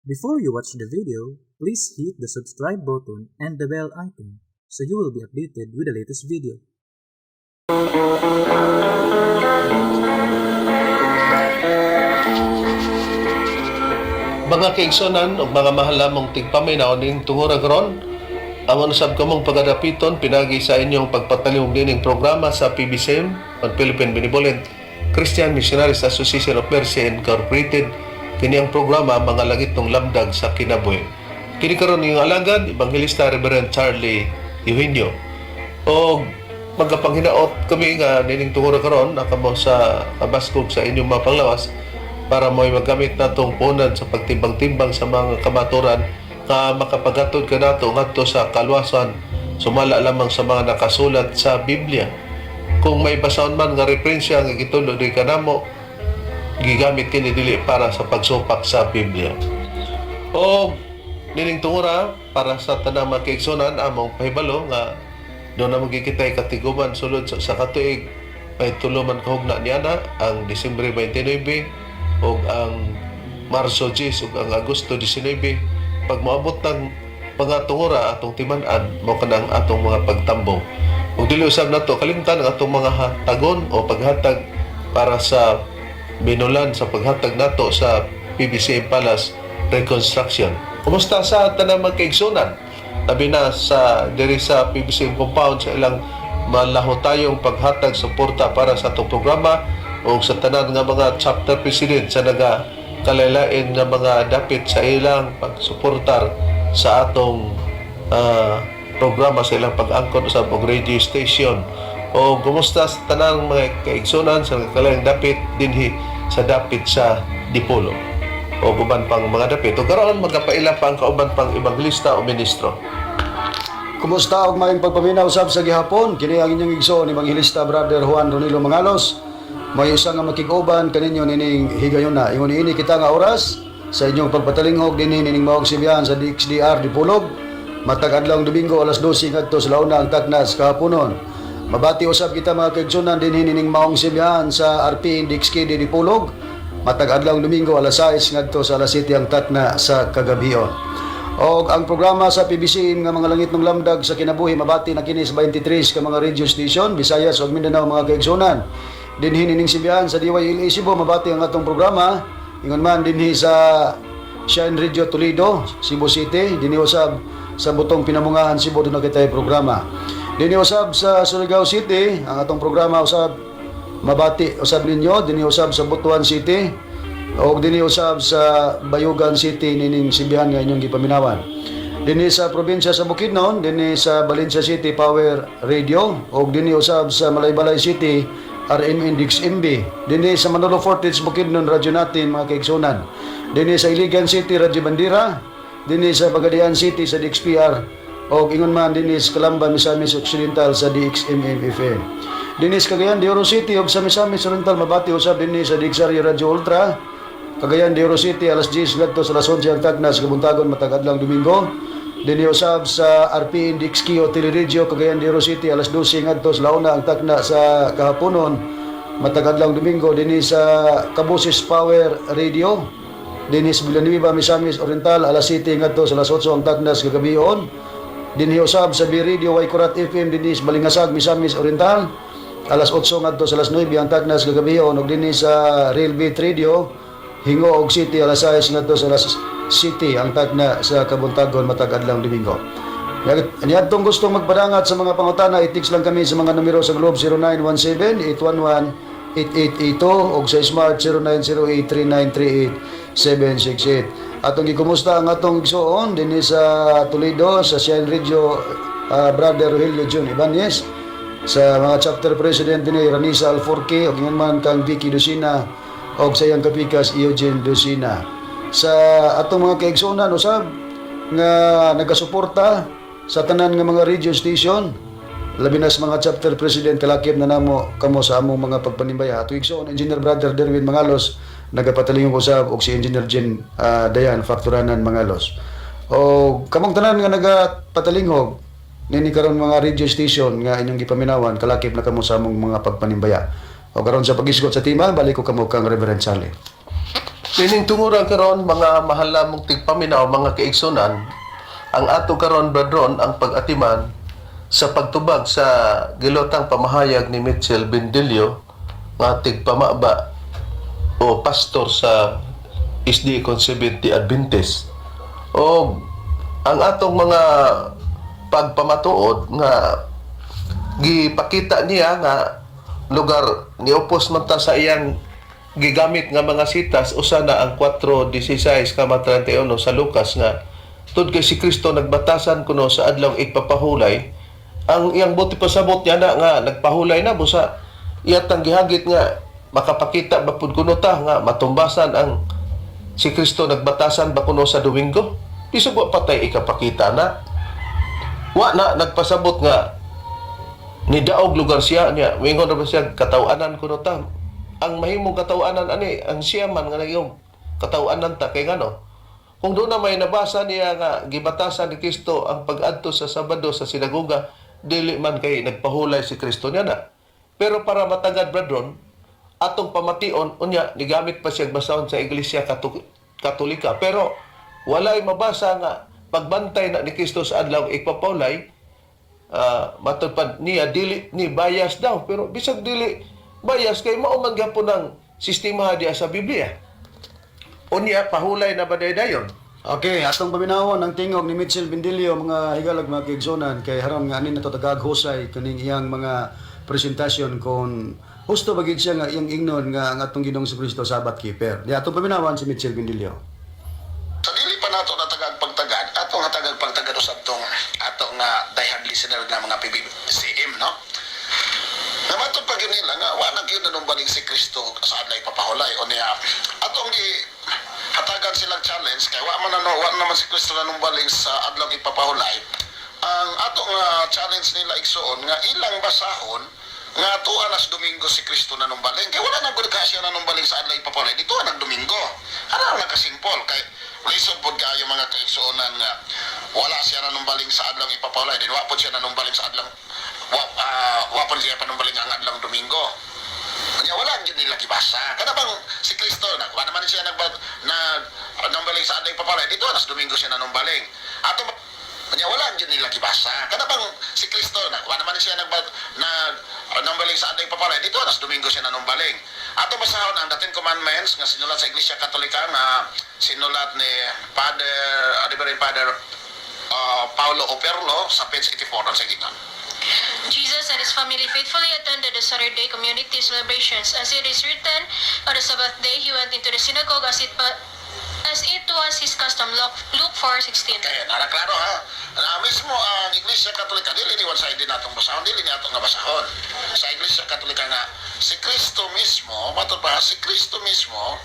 Before you watch the video, please hit the subscribe button and the bell icon so you will be updated with the latest video. Mga kaigsonan ug mga mahal namong tigpaminaw ning tungura karon, amo na sab kamong pagadapiton pinagi sa inyong pagpatalihog nining programa sa PBCM, ang Philippine Benevolent Christian Missionaries Association of Mercy Incorporated. Kini ang programa Mga Langitnong Lamdag sa Kinabuhi. Kini karon inyong alagad, Evangelista Reverend Charlie Eugenio. O magkapanghinaot kami nga nining tungura karon nakamo sa kabaskog sa inyong mga panglawas para mo'y magamit natong punan sa pagtimbang-timbang sa mga kamaturan nga makapaghatod kanato ngadto sa kaluwasan sumala lamang sa mga nakasulat sa Biblia. Kung may basahon man nga referensya nga gitudlo di kanamo, gigamit kini dili para sa pagsupak sa Biblia. O nining tungura, para sa tanang mga kaigsunan, among pahibalo nga duna man kitay katiguman sulod sa katuig, may tulo man kahugna niana, ang Disyembre 29 ug ang Marso 10 ug ang Agosto 19. Pag moabot ng mga tungura, atong timan-an mao kanang atong mga pagtambong. Ug dili usab nato kalimtan ang atong mga hatagon o paghatag para sa binulan sa paghatag nato sa PBCM Palace reconstruction. Kumusta sa tanang mga kaigsunan? Labi na sa diri sa PBCM compound sa ilang malahutayong paghatag suporta para sa atong programa o sa tanan nga mga chapter president sa naga kalailain nga mga dapit sa ilang pagsuportar sa atong programa, sa ilang pag-angkon sa og radio station. O kumusta sa tanang mga kaigsunan sa kalaing dapit dinhi sa dapit sa Dipolog o uban pang mga dapit. O karon magkapaila pa ang kauban pang ebanghelista o ministro. Kumusta og maayong pagpaminaw sab sa gihapon? Kini ang inyong igsoon, Ebanghelista Brother Juan Ronilo Mangalos. May usa nga makig-uban kaninyo nining higayuna. Ingon ini kita nga oras sa inyong pagpatalinghog dinhi nining maong simbahan sa DXDR Dipolog. Matag adlaw Domingo, alas 12 ngadto sa 1 ang takna sa kahaponon. Mabati usab kita, mga kaigsunan, dinhi nining maong simbahan sa RP DXKD Dipolog. Matag adlaw Domingo, alas 6 ngadto sa alas 7 ang takna sa kagabhion. Og ang programa sa PBC nga Mga Langitnong Lamdag sa Kinabuhi mabati na kini sa 23 ka mga radio station, Visayas ug Mindanao, mga kaigsunan. Dinhi nining simbahan sa DYLA Cebu mabati ang atong programa. Ingon man dinhi sa Shine Radio Toledo, Cebu City, dinhi usab sa Butong Pinamungahan, Cebu, duna kitay programa. Dinhi usab sa Surigao City ang atong programa usab mabati usab ninyo, dinhi usab sa Butuan City og dinhi usab sa Bayugan City nining simbahan nga inyong gipaminawan. Dinhi sa probinsya sa Bukidnon, dinhi sa Valencia City Power Radio og dinhi usab sa Malaybalay City RMN DXMB. Dinhi sa Manolo Fortich, Bukidnon, radyo natin, mga kaigsunan. Dinhi sa Iligan City, Radyo Bandera, dinhi sa Pagadian City sa DXPR og ingon man dinhi sa Calamba, Misamis Occidental sa DXMM FM. Dinhi sa Cagayan de Oro City ug sa Misamis Oriental mabati usab dinhi sa DXR Radio Ultra. Cagayan de Oro City, alas 10 ngadto sa alas 11 ang takna sa kabuntagon matag adlaw Domingo. Dinhi usab sa RPN DXKO Teleradio Cagayan de Oro City, alas 12 ngadto sa 1 ang takna sa kahaponon matag adlaw Domingo. Dinhi sa Kabusis Power Radio dinhi sa Villanueva, Misamis Oriental, alas 7 ngadto sa alas 8 ang takna sa kagabion. Dinhi usab sa B Radio Waikurat FM dinhi sa Balingasag, Misamis Oriental, alas 8 ngadto sa alas 9 ang takna sa kagabion ug dinhi sa Real Beat Radio Gingoog City, alas 6 ngadto sa alas 7 ang takna sa kabuntagon matag adlaw Domingo. Niadtong gustong magpadangat sa mga pangutana, i-text lang kami sa mga numero sa Globe 0917-811-8882 o sa Smart 0908-3938-768. Atong gikumusta ang atong igsoon dinhi sa Toledo sa Shine Radio, Brother Rogelio Jun Ibanez, sa mga chapter president dinhi, Ranisa Alforque ug ingon man kang Vicky Lucina og sa iyang kapikas Eugene Lucina. Sa atong mga kaigsuonan usab nga nagasuporta sa tanan nga mga radio station, labi na sa mga chapter president, kalakip na namo kamo sa among mga pagpanimbaya. Ato igsoon Engineer Brother Derwin Mangalos nagapatalingog usab og si Engineer Jen Dayan Facturanan Mangalos. O kamong tanan nga nagapatalingog nini karon, mga radio station nga inyong gipaminawan, kalakip na kamo sa among mga pagpanimbaya. O karon, sa pagisgot sa tema, balik ko kamo kang Reverend Charlie. Nining tungura karon, mga mahal namong tigpaminaw, mga kaigsunan, ang ato karon, brethren, ang pag-atiman sa pagtubag sa gilotang pamahayag ni Mitchell Bendillo nga tigpamaba o pastor sa SDA Seventh Adventist. O ang atong mga pagpamatuod nga gipakita niya nga lugar niupos man ta sa iyang gigamit nga mga sitas, usa na ang 4:16 kama 31 sa Lucas nga tud kay si Kristo nagbatasan kuno sa adlaw igpapahulay. Ang iyang buti pasabot niya na nga nagpahulay na, busa iyatang gihagit nga makapakita ba pud kuno ta nga matumbasan ang si Kristo nagbatasan ba kuno sa Domingo. Bisag wa patay ikapakita na, wa na nagpasabot nga nidaog lugar siya niya. Moingon ra ba siya kataw-anan kuno ta? Ang mahimong kataw-anan ani ang siya man nga nagiyong kataw-anan ta, kay ngano kung doon na may nabasa niya nga gibatasan ni Kristo ang pag-adto sa Sabado sa sinagoga, dili man kay nagpahulay si Kristo niya na. Pero para matagad, brethren, atong pamation unya, nigamit pa siya basahon sa Iglesia Katolika, pero walay mabasa nga pagbantay na ni Kristo sa adlaw igpapahulay. Matod pa niya dili ni bias daw, pero bisag dili bias kay mao man gyapon ang sistema diya sa Biblia. Unya pahulay na ba dayon? Okay, atong paminawon ang tingog ni Mitchell Bendillo, mga higalag, mga kaigsunan, kay haron nga anin nato tagag husay kaning iyang mga presentasyon kung husto ba gid siya nga iyang ingnon nga ang atong Ginoong Kristo Sabbath keeper. Di atong paminawan si Mitchell Bendillo. Sa dili pa nato natagag pagtagad, atong hatagag pagtagad usab tong ato nga diehard listener nga mga PBCM, no? Nga matod pa gyud nila nga wa na gyud nanumbaling si Kristo sa adlaw ipapahulay o niya atong gi hatagan silang challenge kay wa man ano, wa naman si Kristo nanumbaling sa adlaw ipapahulay. Ang ato nga challenge nila, igsuon, nga ilang basahon nga tuwa nas Domingo si Kristo nanumbaling kay wala na gud ka siya nanumbaling sa adlaw ipapahulay dito nag Domingo. Ara lang kasimpol kay lisod pod kaayo, mga kaigsuonan, nga wala siya nanumbaling sa adlaw ipapahulay din wa pod siya nanumbaling sa adlaw wa pod siya panumbaling ang adlaw Domingo. Kanya wala gyud nila gibasa. Kana bang si Kristo na wala naman siya nag numbaling sa adlaw ipapahulay dito nas Domingo siya nanumbaling. Ato kanya wala gyud nila gibasa. Kana bang si Kristo na wala naman siya nag numbaling sa adlaw ipapahulay dito nas Domingo siya nanumbaling. Ato basahon ang The Ten Commandments nga sinulat sa Iglesia Katolika nga sinulat ni Father Reverend Father Paulo Operlo sa page 84 ang sa gitan. Jesus and his family faithfully attended the Saturday community celebrations. As it is written, on the Sabbath day he went into the synagogue as it was his custom. Luke 4:16. Kaya nara klaro ha. Na mismo ang Iglesia Katolika dili ni one sided natong basahon, dili ni ato nga basahon. Sa Iglesia Katolika nga si Kristo mismo, matod pa si Kristo mismo,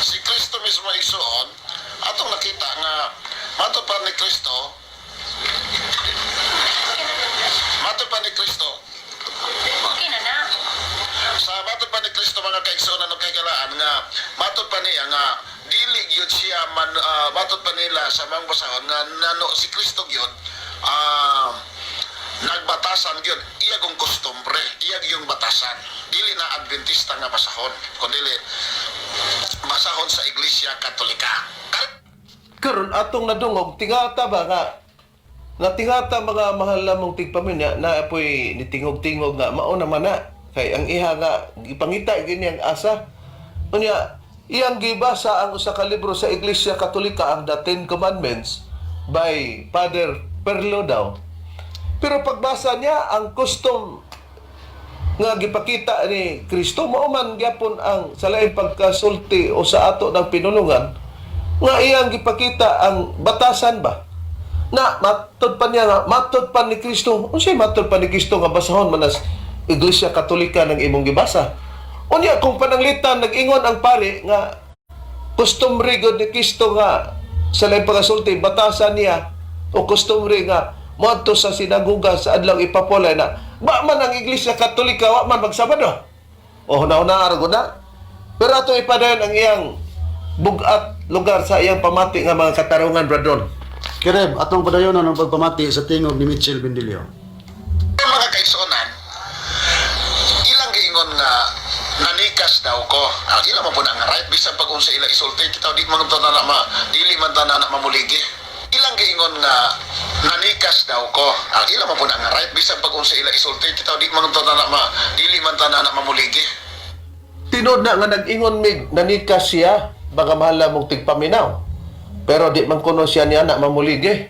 si Kristo mismo, igsuon, atong nakita nga matod pa ni Kristo, matod pa ni Kristo Okay na na. Sa matod pa ni Kristo, mga kaigsuonan ug kahigalaan, nga matod pa niya nga dili gyud siya man matod pa nila sa mga basahon nga nano si Kristo gyud nagbatasan gyud iya kong kostumbre, iya yung batasan, dili na Adventista nga basahon kundi basahon sa Iglesia Katolika. Karon atong nadungog tingata ba nga natingata, mga mahal namong tigpamilya, na apoy nitingog-tingog nga mao naman na kay ang iha nga gipangita gini ang asa. Unya iyang gibasa ang usa ka libro sa Iglesia Katolika, ang The Ten Commandments by Father Perlo daw, pero pagbasa niya ang custom nga gipakita ni Kristo mao man gyapon ang sa laing pagkasulti o sa ato ng pinulungan nga iyang gipakita ang batasan ba na matod pa niya nga matod pa ni Kristo. Unsay matod pa ni Kristo nga basahon man as Iglesia Katolika ng imong gibasa? Unya kung pananglitan nag-ingon ang pare nga kostumbre gud ni Kristo nga sa laing pagkasulti batasan niya o kostumbre nga moadto sa sinagoga sa adlaw ipapulay na ba man ang Iglesia Katolika wa man magsabado o huna-huna ra gud na. Pero ato ipadayon ang iyang bugat lugar sa iyang pamati nga mga katarungan, brethren. Kereb, atong padayonon ang pagpamati sa tingog ni Mitchell Bendillo. Mga kaigsuonan, ilang giingon nga nanika Nanikas daw ko. Ang ila man po na nga right bisan pag unsa ila isulti kita di man ta na ma dili man ta na mamuligi. Ilang giingon nga nanikas daw ko. Ang ila man po na nga right bisan pag unsa ila isulti kita di man ta na ma dili man ta na mamuligi. Tinuod na nga nag-ingon mig nanikas siya, mga mahal mong tigpaminaw. Pero di man kuno siya niya na mamuligi.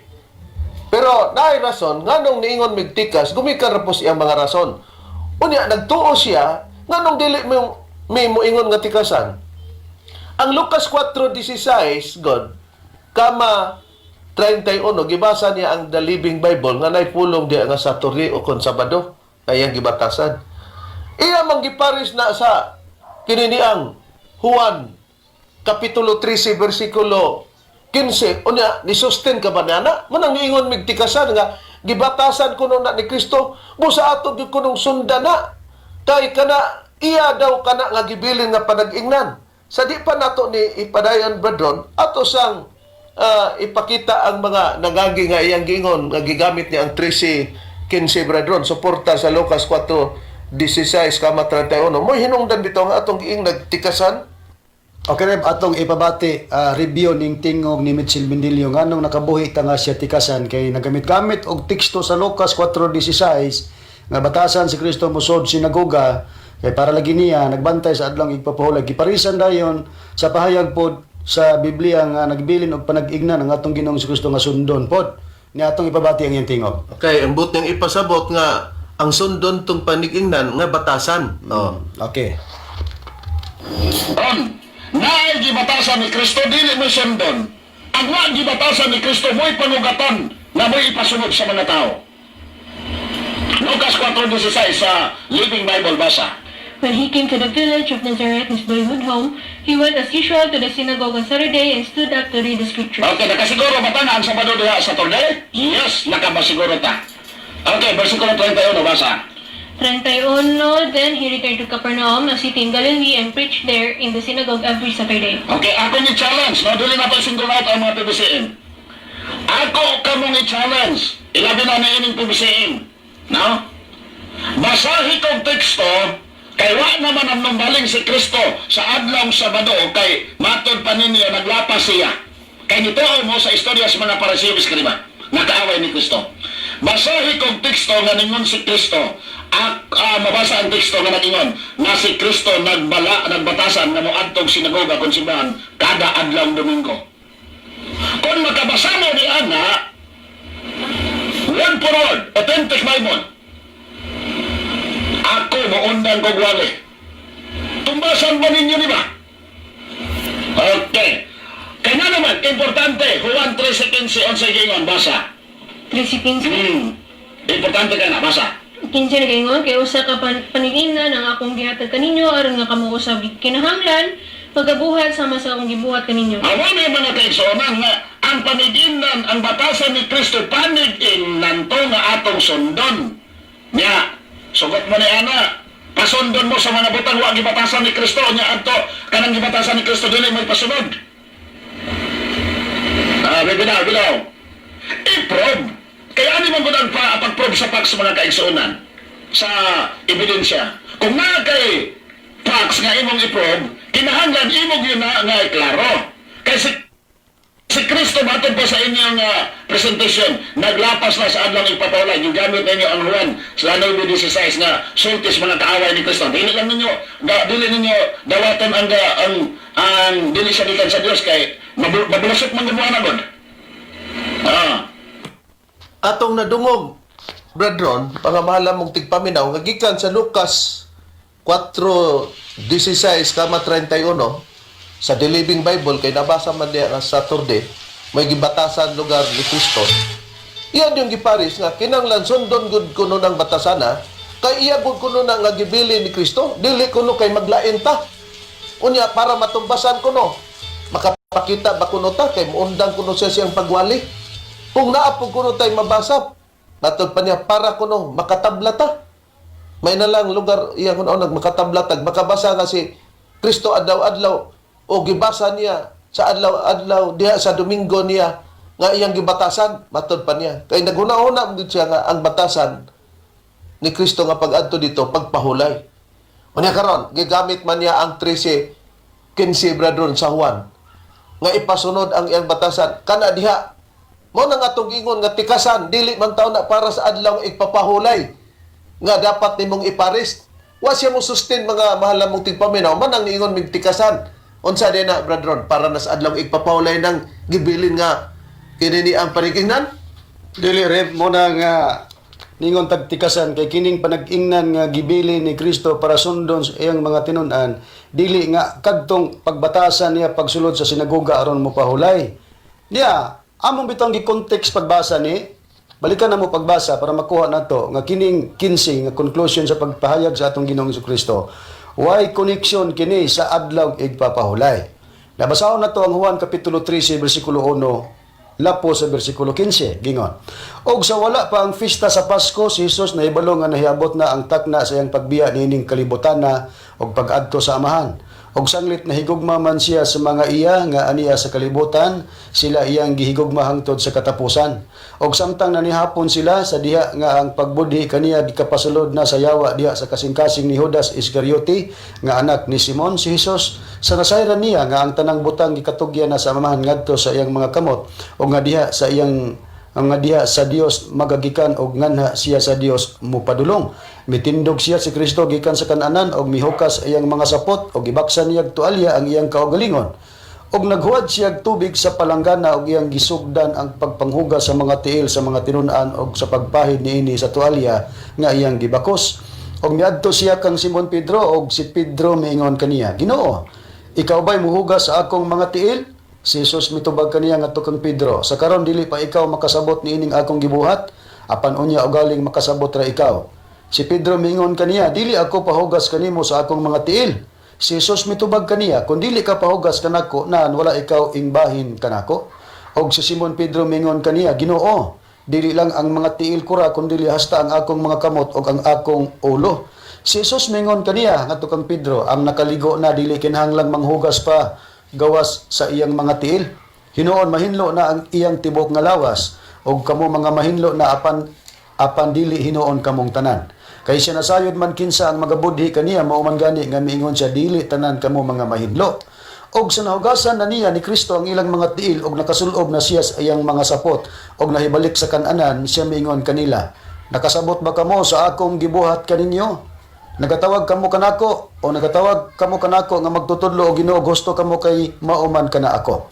Pero naay rason nganong niingon mig tikas, gumikan ra po siyang mga rason. Unya nagtuo siya nganong dili mo may moingon nga tikasan. Ang Lucas 4:16 God kama 31, gibasa niya ang The Living Bible nga nay pulong diya nga Saturday o kon Sabado na iyang gibatasan. Iya man giparis na sa kininiang Juan Kapitulo 13 versikulo 15, unya ni sustain ka ba niya na? Manang niingon mig tikasan nga gibatasan kuno na ni Kristo, busa ato gyud kunong sundan na kay kana iya daw kana nga gibilin nga panag-ingnan. Sa di pa nato ni ipadayon, brethren, ato sang ipakita ang mga nangagi nga iyang giingon nga gigamit niya ang 13:15, brethren, suporta sa Lucas 4:16 kama 31. Mo'y hinungdan bitaw nga atong giing nagtikasan. Okay, Reb, atong ipabati review ning tingog ni Mitchell Mendillo nganong nakabuhi ta nga siya tikasan kay nagamit-gamit og teksto sa Lucas 4:16 nga batasan si Kristo mosod sinagoga kay para lagi niya nagbantay sa adlong igpapahulag, giparisan dayon sa pahayag pod sa Biblia nga nagbilin og panag-ignan ang atong Ginoong Kristo nga sundon pod ni atong ipabati ang iyang tingog. Okay, ang but niyang ipasabot nga ang sundon tong panigingnan nga batasan. Oh. Okay. Ron, naay gibatasan ni Kristo dili mo sundon. Ang wa gibatasan ni Kristo mo'y panugaton na mo'y ipasunod sa mga tao. Lucas 4:16 sa Living Bible, basa. When he came to the village of Nazareth, his boyhood home, he went as usual to the synagogue on Saturday and stood up to read the scriptures. Okay, nakasiguro ba ta nga ang Sabado diha sa Saturday? Yes, nakabasiguro ta. Okay, versikulo 31, basa. 31. Then he returned to Capernaum, a city in Galilee, and preached there in the synagogue every Saturday. Okay, ako ni challenge, no? Dili na pa single out ang mga PBCM. Ako kamong i-challenge. Ilabi na na ining PBCM. No? Basahi kong teksto, kay wa naman ang numbaling si Kristo sa adlong Sabado kay matod pa ninyo naglapas siya. Kay nituo mo sa istorya sa mga Pariseo Eskriba, nakaaway ni Kristo. Basahi kong teksto nga ningon si Kristo, mabasa ang teksto nga nagingon nga si Kristo nagbala nagbatasan nga moadtong sinagoga kon simbahan kada adlong Domingo. Kung makabasa mo ni ana, word for word, authentic Bible, ako moundang kog wali. Tumbasan ba ninyo, di ba? Okay. Kaya naman, importante, Juan 13:15, unsay gingon, basa. 13:15. Importante ka na, basa. 15 nagaingon, kay usa ka panigingnan ang akong gihatag kaninyo aron nga kamo usab kinahanglan pagabuhat sama sa akong gibuhat kaninyo. Awan na mga kaigsuonan nga ang paniginnan, ang batasan ni Kristo, paniginnan to nga atong sundon. Nya, sugot mo ni ana, pasundon mo sa mga butang wa gibatasan ni Kristo, nya adto kanang gibatasan ni Kristo dili mo ipasunod. Ah, binaw, binaw. I-probe. Kaya ani man gud ang pag-probe sa facts, mga kaigsuonan, sa ebidensya. Kung naa kay facts nga imong i-probe, kinahanglan imong yun na nga klaro. Kay si Kristo matod pa sa inyong presentation, naglapas na sa adlong ipapawala. Yung gamit ninyo ang Juan sa 9:16 nga sultis mga kaaway ni Kristo. Dili lang ninyo, dili ninyo dawatan ang, ang, ang dili sa gikan sa Dios kay mabulasok man gumawa na God. Atong nadungog, brethren, pangamahala mong tigpaminaw, nga gikan sa Lucas 4:16 kama 31 sa The Living Bible kay nabasa man diya nga Saturday may gibatasan lugar ni Kristo. Iyan yung giparis nga kinanglan sundon gud kuno ng batasana kay iya gud kuno na nga gibili ni Kristo, dili kuno kay maglain ta. Unya para matumbasan kuno, makapakita ba kuno ta kay muundang kuno siya siyang pagwali. Kung naa po kuno tay mabasa, matod pa niya para kuno makatabla ta. May na lang lugar iya kuno nagmakatabla tag makabasa nga si Kristo adlaw-adlaw o gibasa niya sa adlaw-adlaw diha sa Domingo niya nga iyang gibatasan, matod pa niya. Kay naghuna-huna gud siya nga ang batasan ni Kristo nga pag-adto dito pagpahulay. Unya karon, gigamit man niya ang 13:15, brethren, sa Juan nga ipasunod ang iyang batasan kana diha. Mo na nga atong ingon nga tikasan dili man taw na para sa adlaw igpapahulay nga dapat nimong ipares. Wa siya mo sustain, mga mahal mong tigpaminaw, man ang niingon mig tikasan. Unsa din na, brethren, para na sa adlaw igpapahulay nang gibilin nga kini ni ang parikingnan? Dili, Rep, mo na nga ningon tagtikasan kay kining panag-ingnan nga gibili ni Kristo para sundon sa iyang mga tinun-an, dili nga kadtong pagbatasan niya pagsulod sa sinagoga aron mo pahulay. Niya, among bitong gi-context pagbasa ni, balikan na mo pagbasa para makuha nato nga kining 15 nga conclusion sa pagpahayag sa atong Ginoong Kristo. Why connection kini sa adlaw igpapahulay? Nabasahon na to ang Juan Kapitulo 13 versikulo 1 lapo sa bersikulo 15, gingon. Og sa wala pa ang pista sa Pasko, si Jesus nahibalo nga nahiabot na ang takna sa iyang pagbiya niining kalibutan na og pag-adto sa Amahan. Og sanglit nahigugma man siya sa mga iya nga aniya sa kalibutan, sila iyang gihigugma hangtod sa katapusan. Og samtang nanihapon sila sa diha nga ang pagbudhi kaniya gikapasulod na sa yawa diha sa kasing-kasing ni Judas Iscariote nga anak ni Simon, si Jesus sa nasayran niya nga ang tanang butang gikatugyan na sa Amahan ngadto sa iyang mga kamot o nga diha sa iyang ang nga diha sa Dios magagikan og nganha siya sa Dios mupadulong. Mitindog siya, si Kristo, gikan sa kananan og mihukas iyang mga sapot og gibaksan niya og tualya ang iyang kaugalingon. Og naghuwad siya og tubig sa palanggana og iyang gisugdan ang pagpanghugas sa mga tiil sa mga tinun-an og sa pagpahid niini sa tualya nga iyang gibakos. Og miadto siya kang Simon Pedro og si Pedro miingon kaniya, "Ginoo, ikaw ba'y muhugas sa akong mga tiil?" Si Jesus mitubag kaniya ngadto kang Pedro, "Sa karon dili pa ikaw makasabot niining akong gibuhat, apan unya ugaling makasabot ra ikaw." Si Pedro miingon kaniya, "Dili ako pahugas kanimo sa akong mga tiil." Si Jesus mitubag kaniya, "Kung dili ka pahugas kanako, nan wala ikaw ingbahin kanako." Og si Simon Pedro mingon kaniya, "Ginoo, dili lang ang mga tiil ko ra, kundi hasta ang akong mga kamot ug ang akong ulo." Si Jesus mingon kaniya ngadto kang Pedro, "Ang nakaligo na dili kinahanglang manghugas pa gawas sa iyang mga tiil. Hinuon mahinlo na ang iyang tibok nga lawas, ug kamo mga mahinlo na apan dili hinuon kamong tanan." Kay siya nasayod man kinsa ang magabudhi kaniya, mao man gani nga miingon siya dili tanan kamo mga mahinlo. Og sa nahugasan na niya ni Kristo ang ilang mga tiil og nakasulob na siya sa iyang mga sapot og nahibalik sa kananan, siya miingon kanila, "Nakasabot ba kamo sa akong gibuhat kaninyo? Nagatawag kamo kanako o nagatawag kamo kanako nga magtutudlo o Ginoo, gusto kamo kay mauman kana ako.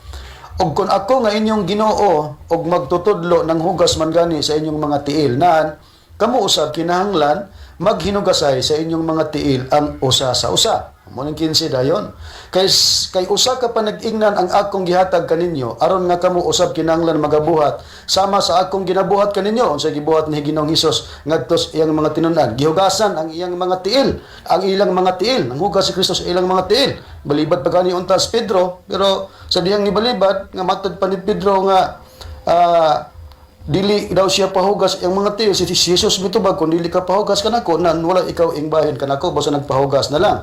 Og kung ako nga inyong Ginoo og magtutudlo nang hugas man gani sa inyong mga tiil, nan kamo usab kinahanglan maghinugasay sa inyong mga tiil ang usa sa usa." Mo ning 15 dayon. Kay usa ka panag-ingnan ang akong gihatag kaninyo aron nga kamo usab kinahanglan magabuhat sama sa akong ginabuhat kaninyo. Unsa gibuhat ni Ginoong Hesus ngadto sa iyang mga tinun-an? Gihugasan ang iyang mga tiil, ang ilang mga tiil. Nanghugas si Kristo sa ilang mga tiil. Balibad pa gani unta si Pedro, pero sa dihang nibalibad nga matod pa ni Pedro nga dili daw siya pahugas ang mga tiil, si Jesus mitubag, "Kung dili ka pahugas kanako, nan wala ikaw ingbahin kanako," basta nagpahugas na lang.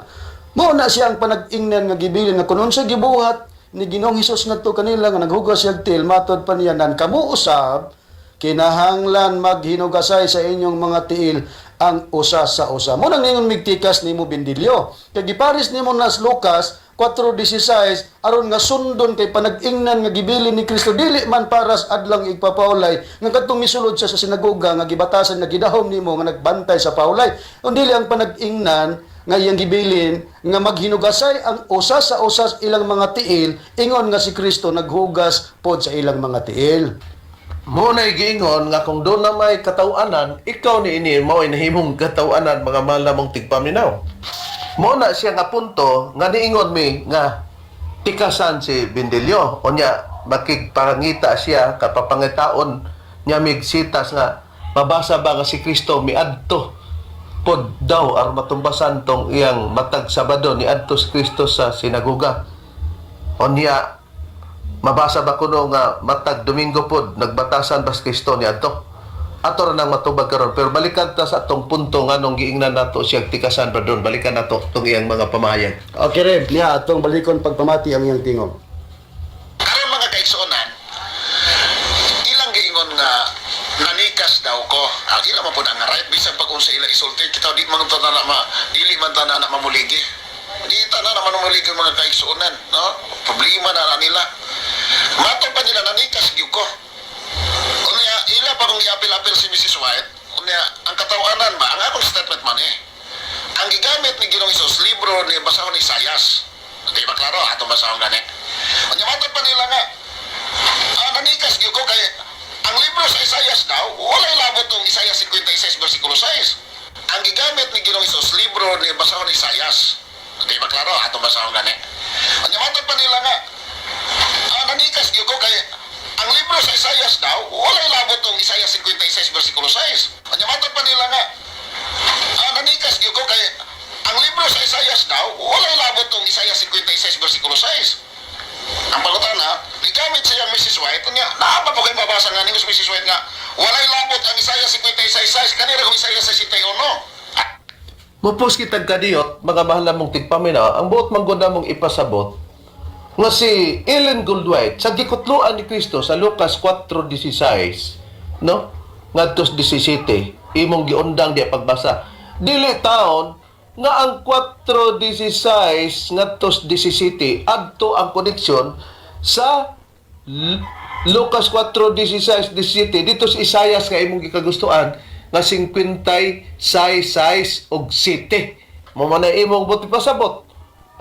Mao na siya ang panag-ingnan nga gibilin nga kun unsa gibuhat ni Ginoong Hesus ngadto kanila nga naghugas siya og tiil, matod pa niya, nan kamo usab kinahanglan maghinugasay sa inyong mga tiil ang usa sa usa. Mo nang ningon migtikas nimo, Bindilyo. Kay gipares nimo nas Lucas 4:16 aron nga sundon kay panag-ingnan nga gibilin ni Kristo dili man para sa adlang igpapaulay nga kadtong misulod siya sa sinagoga nga gibatasan nga gidahom nimo nga nagbantay sa paulay. Kun dili ang panag-ingnan nga iyang gibilin nga maghinugasay ang usa sa usa sa ilang mga tiil, ingon nga si Kristo naghugas pod sa ilang mga tiil. Mo na giingon nga kung doon na may katawanan, ikaw ni ini mo ay nahimong katawanan, mga mahal namong tigpaminaw. Mo na siya nga punto nga niingon mi nga tikasan si Bindilyo. Unya makigpangita siya kapapangitaon niya mig sitas nga mabasa ba nga si Kristo miadto pod daw aron matumbasan tong iyang matag Sabado ni adto si Kristo sa sinagoga. Unya mabasa ba kuno nga matag Domingo pod nagbatasan bas Kristo ni adto? Ato ra nang matubag karon, pero balikan ta sa atong punto nganong giingnan nato siya tikasan ba doon. Balikan nato tong iyang mga pamahayag. Okay, Reb, niya atong balikon pagpamati ang iyang tingog. Karon, mga kaigsuonan, ilang giingon nga nanika Nanikas daw ko. Ang ila man pud ang right bisan pag unsa ila isulti kita di man ta na ma dili man ta na na mamuligi. Di ta na na mamuligi mga kaigsuonan, no? Problema na na nila. Matod pa nila nanikas gyud ko. Unya ila pa kung giapil-apil si Mrs. White, unya ang katawanan ba ang akong statement man eh. Ang gigamit ni Ginoong Hesus libro ni basahon ni Isayas. Di ba klaro atong basahon gani? Unya matod pa nila nga nanikas gyud ko kay ang libro sa Isayas daw, walay labot tong Isayas 56 versikulo 6. Ang gigamit ni Ginoong Hesus libro ni basahon ni Isayas. Di ba klaro atong basahon gani? Unya matod pa nila nga nanikas gyud ko kay ang libro sa Isayas daw, walay labot tong Isayas 56 versikulo 6. Unya matod pa nila nga nanikas gyud ko kay ang libro sa Isayas daw, walay labot tong Isayas 56 versikulo 6. Ang pangutana, gigamit siyang Mrs. White, nga, naa pa po kayo mabasa nga ni Mrs. White nga, walay labot ang Isaiah 56.6, kanira kung Isaiah 61. Mupos kitag kadiyot, mga mahal namong tigpaminaw, ang buot manggod namong ipasabot, nga si Ellen Goldwhite, sa gikutluan ni Kristo sa Lucas 4:16, no? Ngadtos 17, imong giundang di pagbasa. Dili taon nga ang 4:16 ngadtos 17 adto ang koneksyon sa Lucas 4:16 17 dito sa Isayas nga imong gikagustuhan nga 56 og 7. Mo man na imong buti pasabot.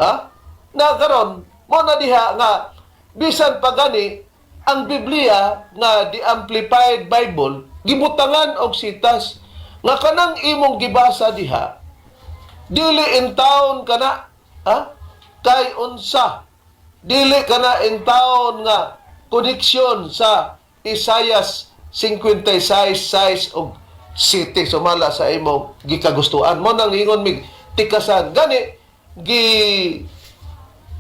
Ha? Na karon mo na diha nga bisan pa gani ang Biblia nga the Amplified Bible gibutangan og sitas nga kanang imong gibasa diha dili in town kana, ha, kay unsa dili kana in town nga koneksyon sa Isayas 56 6 og 7 sumala sa imong gikagustuhan. Mo nang ingon mig tikasan gani gi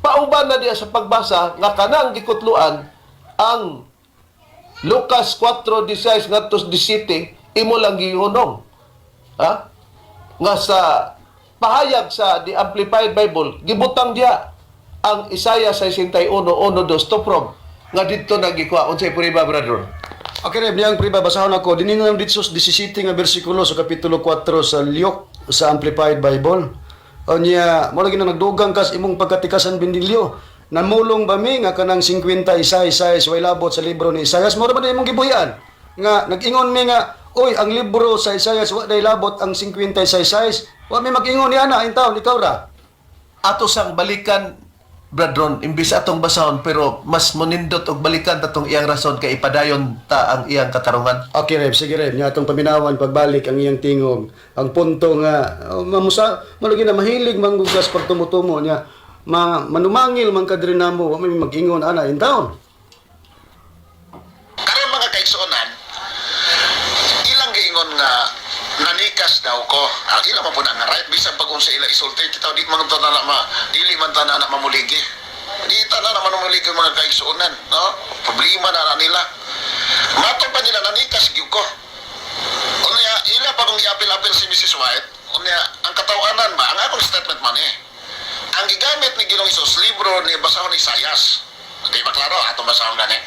pauban na diya sa pagbasa nga kanang gikutluan ang Lucas 4:16 ngadto 17 imo lang gihunong, ha, nga sa pahayag sa The Amplified Bible gibutang diya ang Isaiah 61:1 2 to prove nga didto nagikuha. Unsay prueba, brother? Okay, Reb, niyang priba, basahon ako. Dinin na lang dito sa 17 nga bersikulo sa Kapitulo 4 sa Luke sa Amplified Bible. O niya, mo lagi na nagdugang kas imong pagkatikasan bindilyo. Namulong ba mi nga kanang 56 way labot sa libro ni Isayas? Mo ra ba na imong gibuhian? Nga nag-ingon mi nga, oy, ang libro sa Isayas wa day labot ang 56. Wa mi mag-ingon niya na, taon ikaw ra. Ato sang balikan, Bradron, imbis atong basahon pero mas monindot og balikan tatong iyang rason kay ipadayon ta ang iyang katarungan. Okay, Reb. Sige, Reb. Nya atong paminawan pagbalik ang iyang tingog. Ang punto nga, oh, mamusa, malagi na mahilig manggugas pag tumutumo niya. Ma, manumangil man kadri namo, wa may mag-ingon ana in town. Karon mga kaigsuonan, ilang giingon nga nanikas daw ko. Ang ila man pud ang right bisan pag unsa ila isulti kita di man ta na ma dili man ta na na mamuligi. Di ta na na mamuligi mga kaigsuonan, no? Problema na na nila. Matod pa nila nanikas gyud ko. Unya ila pa kung giapil-apil si Mrs. White, unya ang katawanan ba ang akong statement man eh. Ang gigamit ni Ginoong Hesus libro ni basahon ni Isayas. Di ba klaro atong basahon gani?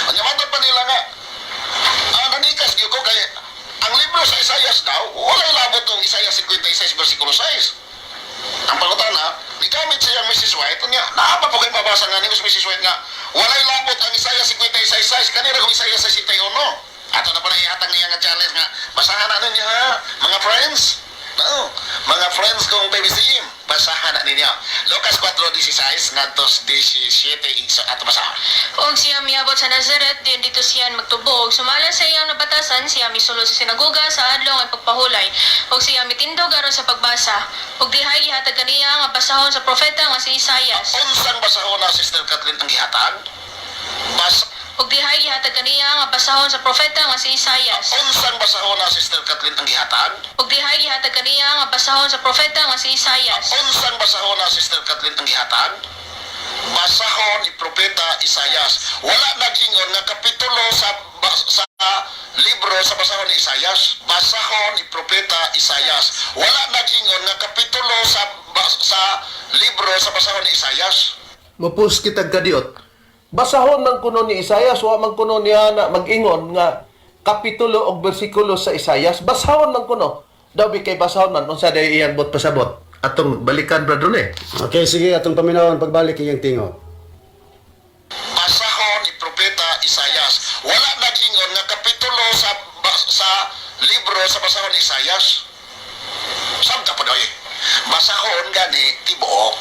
Unya matod pa nila nga nanikas gyud ko kay ang libro sa Isayas daw, walay labot tong Isaiah 56 versikulo 6. Ang pangutana, gigamit siyang Mrs. White, unya, naa pa po kayo mabasa nga ni Mrs. White nga, walay labot ang Isaiah 56.6, kanira kung Isaiah 61. Ato na pa na ihatag niya nga challenge nga, basahan na ninyo ha, mga friends. No, mga friends kong PBCM, basahan na ninyo. Lucas 4:16 ngadto 17 iso ato basahan. Og siya miabot sa Nazaret, diyan dito siya magtubog. Sumala sa iyang nabatasan, siya misulod sa sinagoga sa adlaw nga pagpahulay. Og siya mitindog aron sa pagbasa. Og dihay gihatag kaniya nga basahon sa propeta nga si Isayas. Unsang basahon na Sister Kathleen ang gihatag? Bas Og dihay gihatag kaniya nga basahon sa propeta nga si Isayas. Unsang basahon na Sister Kathleen ang gihatag? Og dihay gihatag kaniya nga basahon sa propeta nga si Isayas. Unsang basahon na Sister Kathleen ang gihatag? Basahon ni Propeta Isayas. Wala nag-ingon nga kapitulo sa libro sa basahon ni Isayas. Basahon ni Propeta Isayas. Wala nag-ingon nga kapitulo sa libro sa basahon ni Isayas. Mupus kitag kadiyot. Basahon man kuno ni Isayas, wa man kuno niya na mag-ingon nga kapitulo og bersikulo sa Isayas? Basahon man kuno. Daw bi kay basahon man unsa day iyang bot pasabot. Atong balikan, Brother Rene. Okay, sige, atong paminawon pagbalik iyang tingog. Basahon ni Propeta Isayas. Wala nag-ingon nga kapitulo sa libro sa basahon ni Isayas. Samta pa doy. Basahon gani tibuok.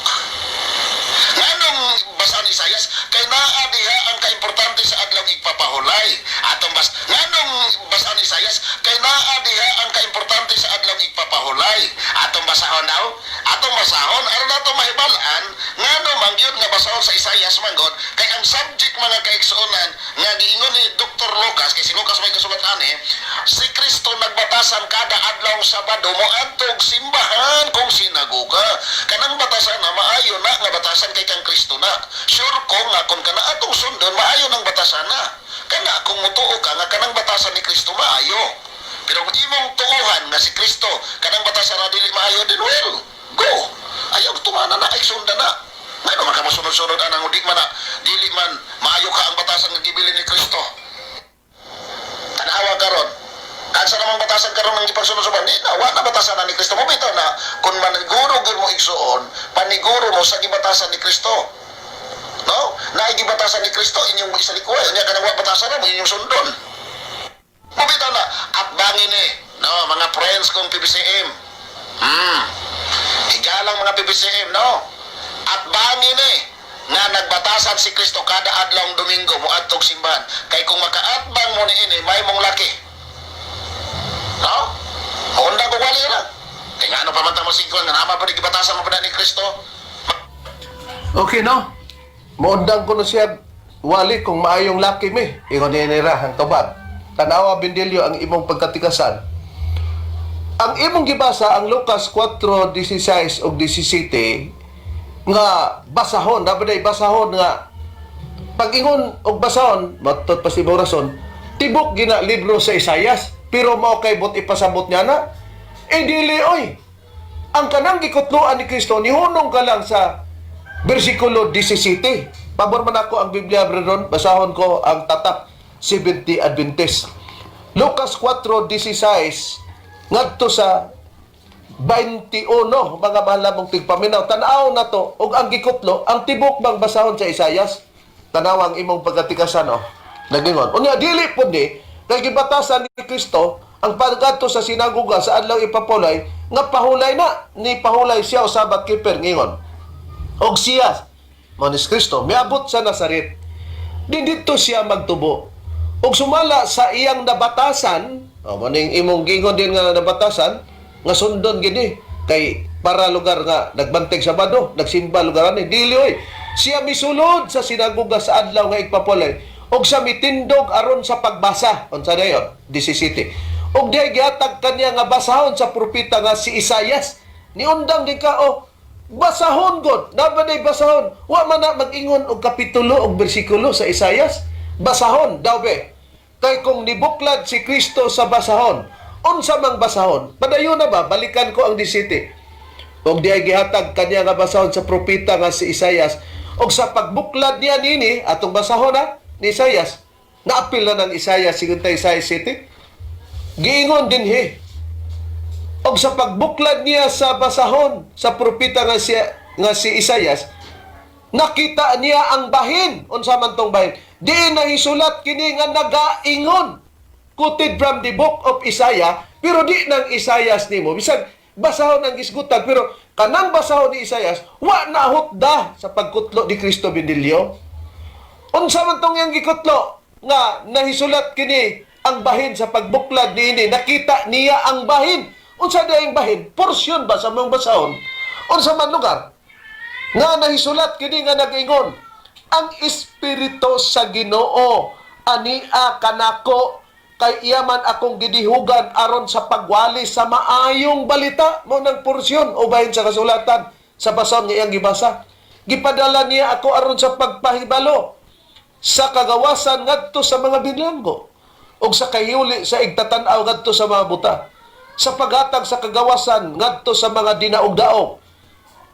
Nganong basahon ni Isayas? Kay naa diha ang kaimportante sa adlaw igpapahulay. Atong bas nganong basahon ni Isayas? Kay naa diha ang kaimportante sa adlaw igpapahulay. Atong basahon daw. Atong basahon aron nato mahibal-an ngano man gyud nga basahon sa Isayas manggod kay ang subject, mga kaigsuonan, nga giingon ni Dr. Lucas, kay si Lucas may kasulat ani, si Kristo nagbatasan kada adlaw Sabado moadtog simbahan kung sinagoga. Kanang batasan na maayo na nga batasan kay kang Kristo na. Sure ko nga kung kana atong sundon, maayo nang batasan na. Kana kung mutuo ka nga kanang batasan ni Kristo maayo. Pero kung imong tuuhan nga si Kristo kanang batasan na dili maayo din, well, go. Ayaw tumana na ay sundan na. Ngano man ka mosunod-sunod anang di man na dili man maayo ka ang batasan nga gibilin ni Kristo? Tanawa karon. Kansa namang batasan karon ang gipagsunod sa di na wa na batasan na ni Kristo mo bitaw na. Kung maniguro gyud mo, igsuon, paniguro mo sa gibatasan ni Kristo. No? Na gibatasan ni Kristo inyong isalikway nya kanang wa batasan na mo inyong sundon. Mo bitaw na at bangin ni, no, mga friends kong PBCM. Higalang mga PBCM, no? At bangin eh, nga nagbatasan si Kristo kada adlawng Domingo moadtog simbahan. Kay kung makaatbang mo niini, may mong laki. No? Honda ko wali na. Kay ngano pa man ta mo singkon nga nama pa ni gibatasan mo pa na ni Kristo. Okay, no? Moundang ko na siya wali kung maayong laki mi. Ingon ni nira ang tubag. Tanawa, Bendilio, ang imong pagkatikasan. Ang imong gibasa ang Lucas 4:16 ug 17 nga basahon, dapat ay basahon nga pag-ingon og basahon, matod pa si rason, tibok gina libro sa Isayas, pero mao kay bot ipasabot niya na. Eh dili oy. Ang kanang gikutloan ni Kristo nihunong ka lang sa bersikulo 17. Pabor man ako ang Biblia, Brethren, basahon ko ang tatak 70 Adventist. Lucas 4:16 ngadto sa 21, mga mahal namong tigpaminaw. Tan-aw na to ug ang gikutlo, ang tibok bang basahon sa Isayas? Tanaw ang imong pagkatikasan, oh. Nagingon. Unya dili pud ni kay gibatasan ni Kristo ang pagkadto sa sinagoga sa adlaw ipapulay nga pahulay na ni pahulay siya o Sabbath keeper ngingon. Og siya, mao ni Kristo, miabot sa Nazaret. Di didto siya magtubo. Og sumala sa iyang nabatasan, o mo ning imong gingon din nga nabatasan, nga sundon gini kay para lugar nga nagbanteg Sabado, nagsimba lugar ani, dili oy. Siya misulod sa sinagoga sa adlaw nga igpapulay og sa mitindog aron sa pagbasa. Unsa dayon? 17. Og dihay gihatag kaniya nga basahon sa propeta nga si Isayas. Niundang din ka, oh, basahon god, nabaday basahon. Wa man na mag-ingon og kapitulo og bersikulo sa Isayas. Basahon daw be. Kay kung nibuklad si Kristo sa basahon, unsa mang basahon? Padayon na ba? Balikan ko ang 17. Og diay gihatag kaniya nga basahon sa propeta nga si Isayas. Og sa pagbuklad niya nini atong basahon na ni Isayas, naapil na ng Isayas 56 City. Giingon dinhi. Og sa pagbuklad niya sa basahon sa propeta nga si Isayas, nakita niya ang bahin. Unsa man tong bahin? Diin nahisulat kini nga nagaingon. Quoted from the book of Isaiah, pero di nang Isayas nimo. Bisag basahon ang gisgutan, pero kanang basahon ni Isayas, wa nahutda sa pagkutlo ni Kristo, Bendilio. Unsa man tong iyang gikutlo nga nahisulat kini ang bahin sa pagbuklad niini, nakita niya ang bahin? Unsa diay bahin? Porsyon ba sa mga basahon? Unsa man lugar nga nahisulat kini nga nag-ingon? Ang espiritu sa Ginoo ania kanako kay iya man akong gidihugan aron sa pagwali sa maayong balita. Mo nang porsyon o bahin sa kasulatan sa basahon nga iyang gibasa. Gipadala niya ako aron sa pagpahibalo sa kagawasan ngadto sa mga binlanggo ug sa kahiyuli sa igtatan-aw ngadto sa mga buta, sa paghatag sa kagawasan ngadto sa mga dinaog-daog,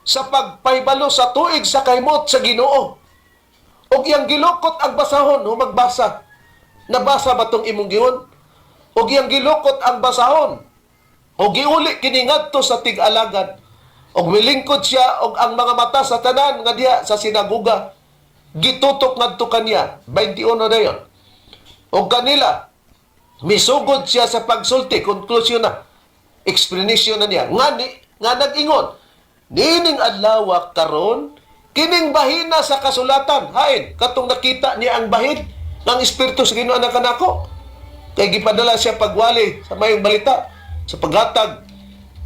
sa pagpahibalo sa tuig sa kahimot sa Ginoo. Ug iyang gilukot ang basahon, humagbasa. Nabasa ba tong imong giingon? Ug iyang gilukot ang basahon. Ug giuli kini ngadto sa tig-alagad. Ug milingkod siya og ang mga mata sa tanan nga diha sa sinaguga gitutok ngadto kaniya. 21 dayon. Ug kanila misugod siya sa pagsulti, konklusyon na, explanation na niya nga ni, nga nag-ingon, "Niining adlaw karon kining bahina sa kasulatan." Hain katong nakita niya ang bahin ng Espiritu sa Ginoo na kanako kay gipadala siya pagwali sa mayong balita, sa paghatag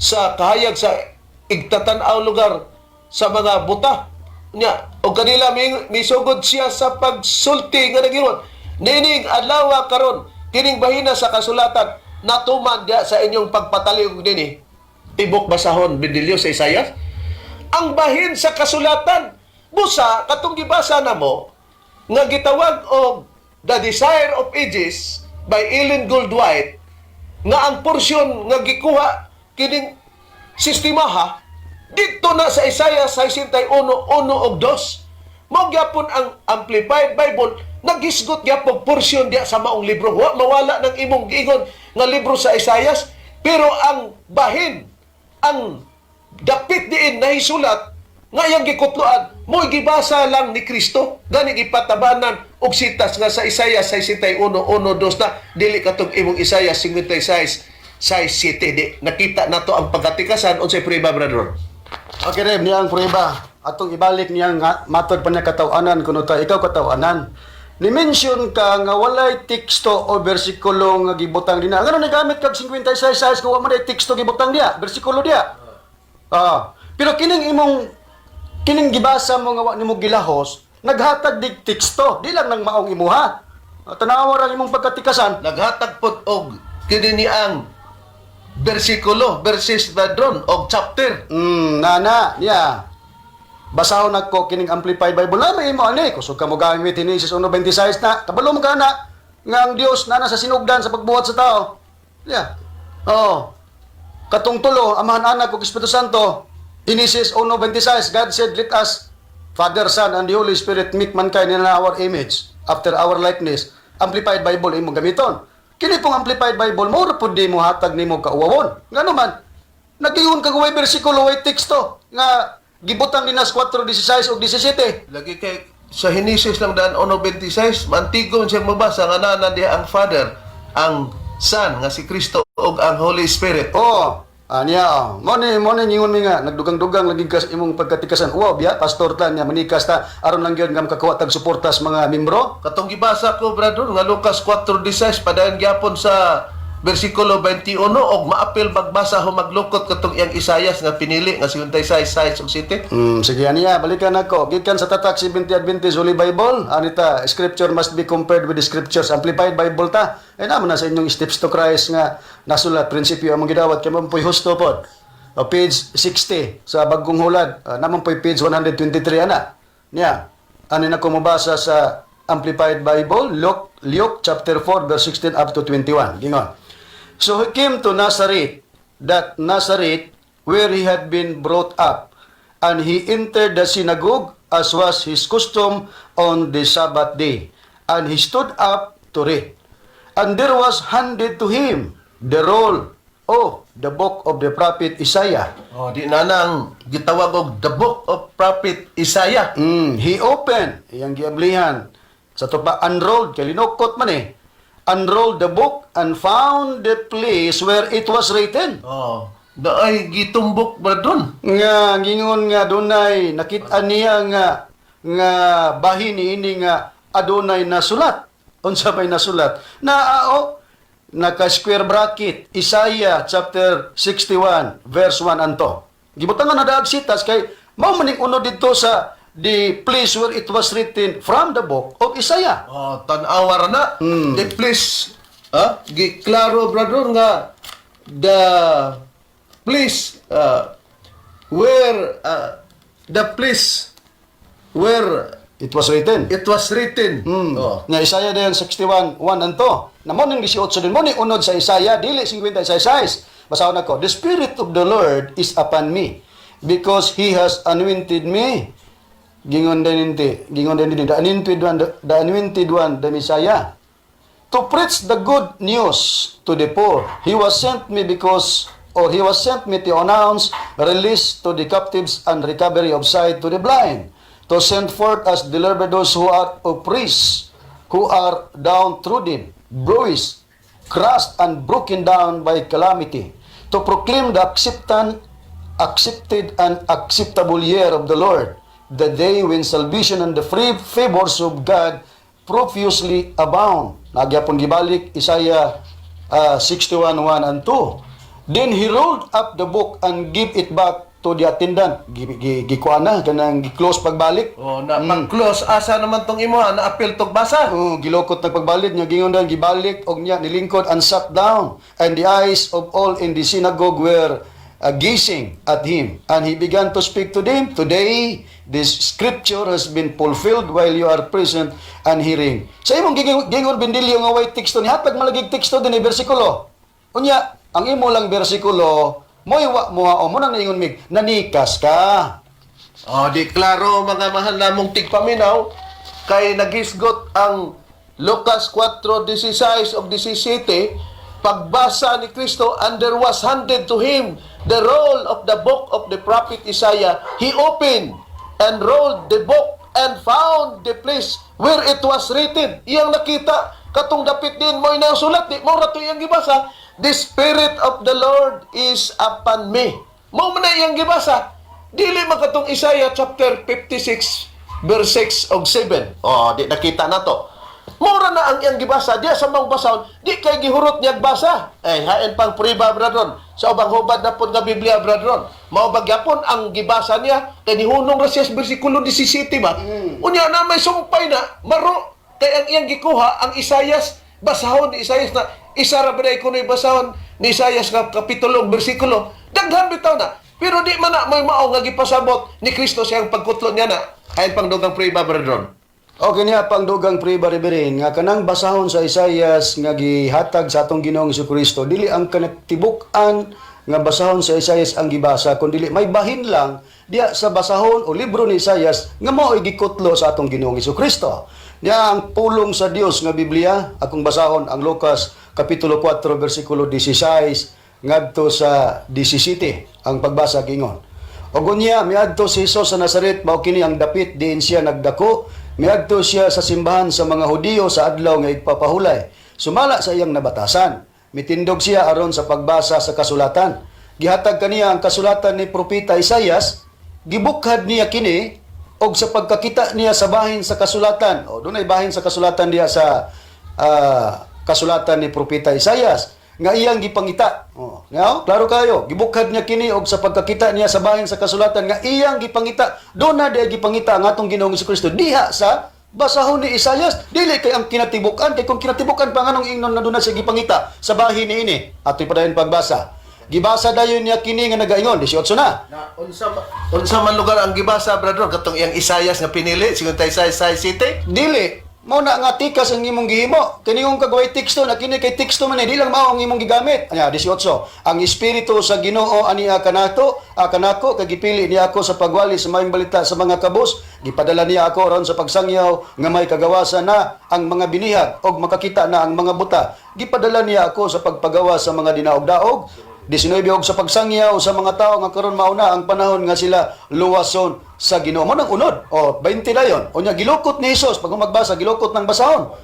sa kahayag sa igtatan-aw lugar sa mga buta niya. Og kanila misugod siya sa pagsulti nga nagingon, "Nining adlaw karon kining bahina sa kasulatan natuman diha sa inyong pagpataliog nini." Tibok basahon Bidilyo sa Isayas ang bahin sa kasulatan. Busa katong gibasa namo nga gitawag og The Desire of Ages by Ellen Gould White, nga ang porsyon nga gikuha kining sistemaha dito na sa Isaiah 61:1 ug 2. Mao gyapon ang Amplified Bible naghisgot gyapon porsyon diya sa maong libro. Wa mawala ng imong giingon nga libro sa Isaias, pero ang bahin, ang dapit diin nahisulat nga iyang gikutloan, mo'y gibasa lang ni Kristo, gani gipatabanan og sitas nga sa Isaiah 61:1 2 na, dili katong imong Isaiah 56 6 7. Di nakita nato ang pagkatikasan. Unsay prueba, brother? Okay, Reb, niyang prueba. Atong ibalik niyang nga, matod pa niya katawanan kuno ta ikaw katawanan. Ni-mention ka nga walay teksto o bersikulo nga gibutang dinha. Ngano nagamit kag 56 size kung wa man day teksto gibutang diya, bersikulo diya? Ah, pero kining imong kining gibasa mo nga wa nimo gilahos, naghatag dig teksto, di lang nang maong imuha. Ah, tanawa ra ang imong pagkatikasan. Naghatag pod og kini ni ang bersikulo, verses badron og chapter. Nana, niya. Basahon nako kining Amplified Bible. Na may imo ani, kusog ka mo gamit Genesis 1:26 na. Kabalo mo ka na nga ang Dios nana sa sinugdan sa pagbuhat sa tao. Yeah. Oh. Katong tulo, Amahan, Anak ug Espiritu Santo. Genesis 1:26, God said, "Let us, Father, Son, and the Holy Spirit, make mankind in our image, after our likeness." Amplified Bible imong gamiton. Kini pong Amplified Bible, mo ra pud di mo hatag nimo kauwawon. Ngano man, nagingon kag way bersikulo, way teksto nga gibutang dinas 4:16 ug 17. Lagi kay sa Genesis lang daan 1:26, mantigon siyang mabasa nga naa na diha ang Father, ang Son nga si Kristo ug ang Holy Spirit. Oh, aniya oh. Mo ni ningon mi nga nagdugang-dugang lagi ka sa imong pagkatikasan. Wow, biya pastor ta niya manikas ta aron lang gyud nga makakuha tag suporta sa mga membro. Katong gibasa ko, brother, nga Lucas 4:16, padayon gyapon sa bersikulo 21 og maapil magbasa humaglukot katong iyang Isayas nga pinili nga 56 6 ug 7. Sige aniya, balikan ako. Gikan sa tatak 70 Adventist Holy Bible, anita, scripture must be compared with the scriptures. Amplified Bible ta. Ay naman na sa inyong Steps to Christ nga nasulat prinsipyo among gidawat kay man po'y husto pod. O, page 60 sa Bagong Hulad, naman po'y page 123 ana. Niya, ano na ko mabasa sa Amplified Bible, Luke chapter 4 verse 16 up to 21. Gingon. So he came to Nazareth, that Nazareth where he had been brought up, and he entered the synagogue as was his custom on the Sabbath day. And he stood up to read. And there was handed to him the roll of the book of the prophet Isaiah. Oh, di na nang gitawag og the book of prophet Isaiah. He opened, iyang giablihan. Sa tupa, unrolled, kay linukot man eh. Unrolled the book and found the place where it was written. Oh, naay gitumbok ba dun? Nga ngingon nga dunay nakita niya nga nga bahin niini nga adunay nasulat. Unsa may nasulat? Naa o naka square bracket Isaiah chapter 61 verse 1 anto. Gibutangan na daag sitas kay mao maning unod didto sa the place where it was written from the book of Isaiah. Oh, tan-awa ra na. The place, ah, giklaro, brother, nga the place where It was written. It was written. Oh. Nga Isaiah dayon 61:1 anto. Na mo ning 18 din mo ni unod sa Isaiah dili 56. Basahon nako. "The Spirit of the Lord is upon me because he has anointed me." Gingon din inti, gingon din din the anointed one, the anointed one, the Messiah. To preach the good news to the poor. He was sent me because or he was sent me to announce release to the captives and recovery of sight to the blind, to send forth as deliver those who are oppressed, who are downtrodden, bruised, crushed and broken down by calamity, to proclaim the accepted and acceptable year of the Lord, the day when salvation and the free favors of God profusely abound. Naa gyapon gibalik Isaiah 61:1 and 2. Then he rolled up the book and give it back to the attendant. Gikuan na, kanang gi-close pagbalik. Oh, na pag-close asa naman tong imo na apil tog basa. Oh, gilokot nagpagbalik niya, gingon dan gibalik og niya nilingkod and sat down, and the eyes of all in the synagogue were gazing at him, and he began to speak to them, "Today this scripture has been fulfilled while you are present and hearing." Sa imong gingon, Bendilio, nga way teksto ni hatag malagig teksto din bersikulo. Unya ang imo lang bersikulo mo'y wa mo o mo nang naingon mig nanikas ka. Oh, di klaro, mga mahal namong tigpaminaw, kay naghisgot ang Lucas 4:16 ug 17 pagbasa ni Kristo, "And there was handed to him the roll of the book of the prophet Isaiah. He opened and rolled the book and found the place where it was written." Iyang nakita katong dapit din mo sulat, di mo ra to iyang gibasa, "The Spirit of the Lord is upon me." Mao man na iyang gibasa. Dili man katong Isaiah chapter 56 verse 6 og 7. Oh, di nakita na to. Mura na ang iyang gibasa diya sa mga basahon, di kay gihurot niya basa. Eh, hain pang priba, brethren. Sa ubang hubad na pod nga Biblia, brethren. Mao ba gyapon ang gibasa niya kay nihunong ra siya sa bersikulo 17 ba? Unya na may sumpay na maro kay ang iyang gikuha ang Isayas, basahon ni Isayas na isa ra ba kuno'y basahon ni Isayas nga kapitulo ug bersikulo. Daghan bitaw na. Pero di man na may mao nga gipasabot ni Kristo siyang pagkutlo niya na. Hain pang dugang priba, brethren. Okay niya pang dugang priba, Reverend, nga kanang basahon sa Isaias nga gihatag sa atong Ginoong Kristo, dili ang kanatibuk-an nga basahon sa Isaias ang gibasa, kundi may bahin lang diya sa basahon o libro ni Isaias nga mao'y gikutlo sa atong Ginoong Kristo. Niya ang pulong sa Dios nga Biblia, akong basahon ang Lucas kapitulo 4 bersikulo 16 ngadto sa 17. Ang pagbasa gingon. Og unya miadto si Jesus sa Nazaret, mao kini ang dapit diin siya nagdako. Miadto siya sa simbahan sa mga Hudiyo sa adlaw nga igpapahulay. Sumala sa iyang nabatasan, mitindog siya aron sa pagbasa sa kasulatan. Gihatag kaniya ang kasulatan ni propeta Isayas, gibukhad niya kini og sa pagkakita niya sa bahin sa kasulatan. O dunay bahin sa kasulatan diha sa kasulatan ni propeta Isayas nga iyang gipangita. Oh, nga, klaro kayo. Gibukhad niya kini og sa pagkakita niya sa bahin sa kasulatan nga iyang gipangita. Doon na diya gipangita ang atong Ginoong Kristo diha sa basahon ni Isayas. Dili kay ang kinatibuk-an, kay kung kinatibuk-an pa, nganong ingnon na doon na siya gipangita sa bahin ni ini? Atoy padayon pagbasa. Gibasa dayon niya kini nga nagaingon, 18 na. Na unsa man lugar ang gibasa, brother, katong iyang Isayas nga pinili 56 City? Dili. Mao na nga tikas ang imong gihimo. Kini kung kagaway teksto na kini kay teksto man eh, di lang mao ang imong gigamit. Anya 18. "Ang espiritu sa Ginoo aniya kanato, kanako kay gipili niya ako sa pagwali sa maayong balita sa mga kabus. Gipadala niya ako aron sa pagsangyaw nga may kagawasan na ang mga binihag og makakita na ang mga buta. Gipadala niya ako sa pagpagawa sa mga dinaog-daog. 19, og sa pagsangyaw sa mga tao nga karon mao na ang panahon nga sila luwason sa Ginoo." Mo nang unod. O 20 dayon. Unya gilukot ni Jesus pag magbasa, gilukot ng basahon.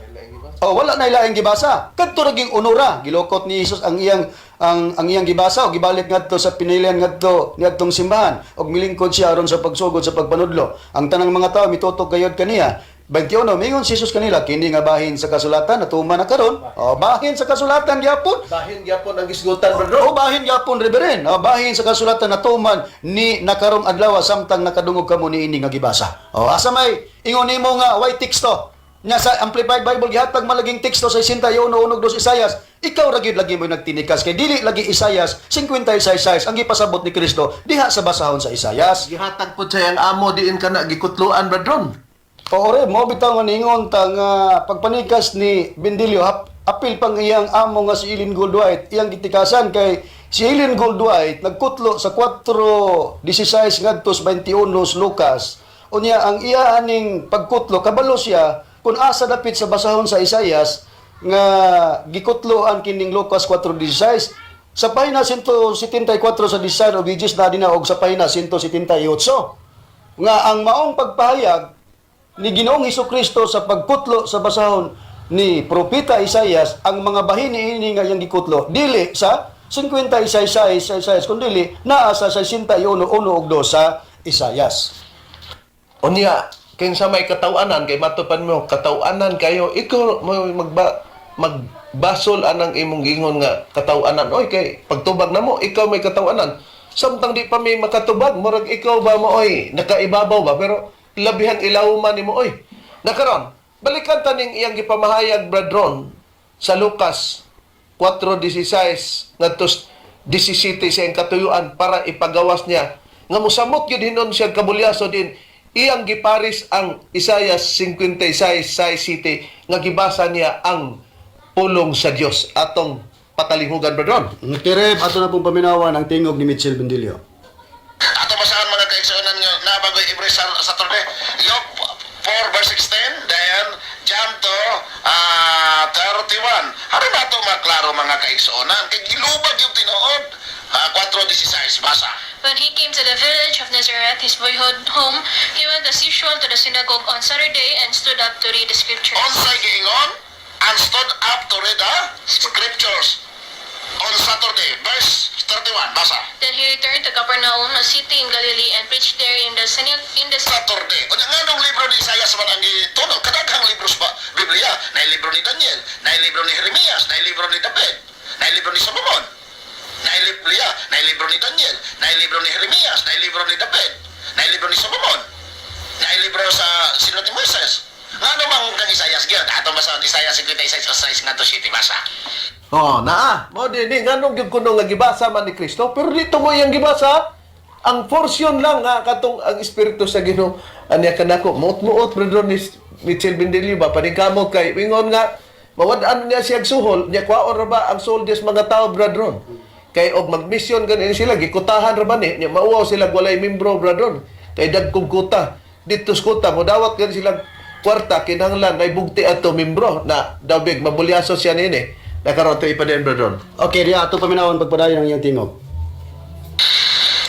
O wala na ilaing gibasa. Kadto ra ging unora, gilukot ni Jesus ang iyang gibasa o gibalik ngadto sa pinilian ngadto niadtong simbahan og milingkod siya aron sa pagsugod sa pagpanudlo. Ang tanang mga tao mitutok gayod kaniya. 21, mingon si Jesus kanila, "Kini nga bahin sa kasulatan natuman na karon." O bahin sa kasulatan gyapon. Bahin gyapon ang gisgutan, brother. O bahin gyapon, Reverend. O bahin sa kasulatan natuman ni nakarong adlaw samtang nakadungog kamo niini nga gibasa. O asa may ingon nimo nga way teksto? Nya sa Amplified Bible gihatag malaging teksto sa 61 unog dos Isayas. Ikaw ra gyud lagi mo nagtinikas kay dili lagi Isayas 56:6 ang gipasabot ni Kristo diha sa basahon sa Isayas. Gihatag pod sa iyang amo diin kana gikutloan, brother. Oo, re, mo bitaw nga ningon ta nga pagpanikas ni Bendilio, apil pang iyang amo nga si Ellen Goldwhite, iyang gitikasan kay si Ellen Goldwhite nagkutlo sa 4:16 ngadto sa 21 sa Lucas. Unya ang iya aning pagkutlo, kabalo siya kung asa dapit sa basahon sa Isayas. nga gikutloan kining Lucas 4:16 sa pahina 174 sa Desire of Ages na dinha og sa pahina 178 nga ang maong pagpahayag ni Ginoong Kristo sa pagkutlo sa basahon ni Propeta Isaias, ang mga bahin niini nga iyang gikutlo dili sa 56 sa Isaias, kundi naa sa 61 1 ug 2 sa Isaias. Unya, kinsa may katawanan kay matupan mo, katawanan kayo, ikaw mo magbasol anang imong gingon nga katawanan. Oy, kay pagtubag na mo, ikaw may katawanan. Samtang di pa may makatubag, murag ikaw ba mo oy, nakaibabaw ba, pero labihan ilaw man nimo oy. Nakaron, balikan ta ning iyang gipamahayag, Brad Ron, sa Lucas 4:16 ngadto 17 sa iyang katuyuan para ipagawas niya nga mosamot gyud hinon siya kabulyaso din iyang giparis ang Isaiah 56 city nga gibasa niya ang pulong sa Dios. Atong patalinghugan, Brad Ron. Kireb, ato na pong paminawan ang tingog ni Mitchell Bendilio. Ato basahan, mga kaigsuonan, nga nabagoy every Saturday. Job 4 verse 16, then John 2 31. Aron nato maklaro, mga kaigsuonan, kay gilubag yung tinuod. 4:16, basa. When he came to the village of Nazareth, his boyhood home, he went as usual to the synagogue on Saturday and stood up to read the scriptures. Unsay giingon? And stood up to read the scriptures on Saturday. Verse 31, basa. Then he returned to Capernaum, a city in Galilee, and preached there in the Saturday. Unya, nganong libro ni Isaias man ang gituno? Kadaghang libro sa Biblia. Naay libro ni Daniel, naay libro ni Jeremias, naay libro ni David, naay libro ni Solomon. Naay libro, naay libro ni Daniel, naay libro ni Jeremias, naay libro ni David, naay libro ni Solomon. Naay libro sa sinulat ni Moises. Ngano mang kang Isaias gyud? Ato basa Isaias 56 6 ngadto 7, basa. Oh, naa. Mao din ni nganong gyud kuno nga gibasa man ni Kristo, pero dito mo iyang gibasa ang portion lang nga katong ang espiritu sa Ginoo anya kanako muot-muot, Brother ni Mitchell Bendilio ba, paningkamot kay ingon nga mawad-an niya siya suhol niya, kwaon ra ba ang soldiers mga tao, Brother, kay og magmisyon ganin sila, gikutahan ra ba ni niya, mauwaw sila walay membro, Brother, kay dagkong kuta dito sa kuta mo dawat gani sila kwarta, kinahanglan nay bugti ato membro na dabig mabulyaso siya niini. Nakaron to ipa din, Brother. Okay, diya ato paminawon pagpadayon ang iyang tingog.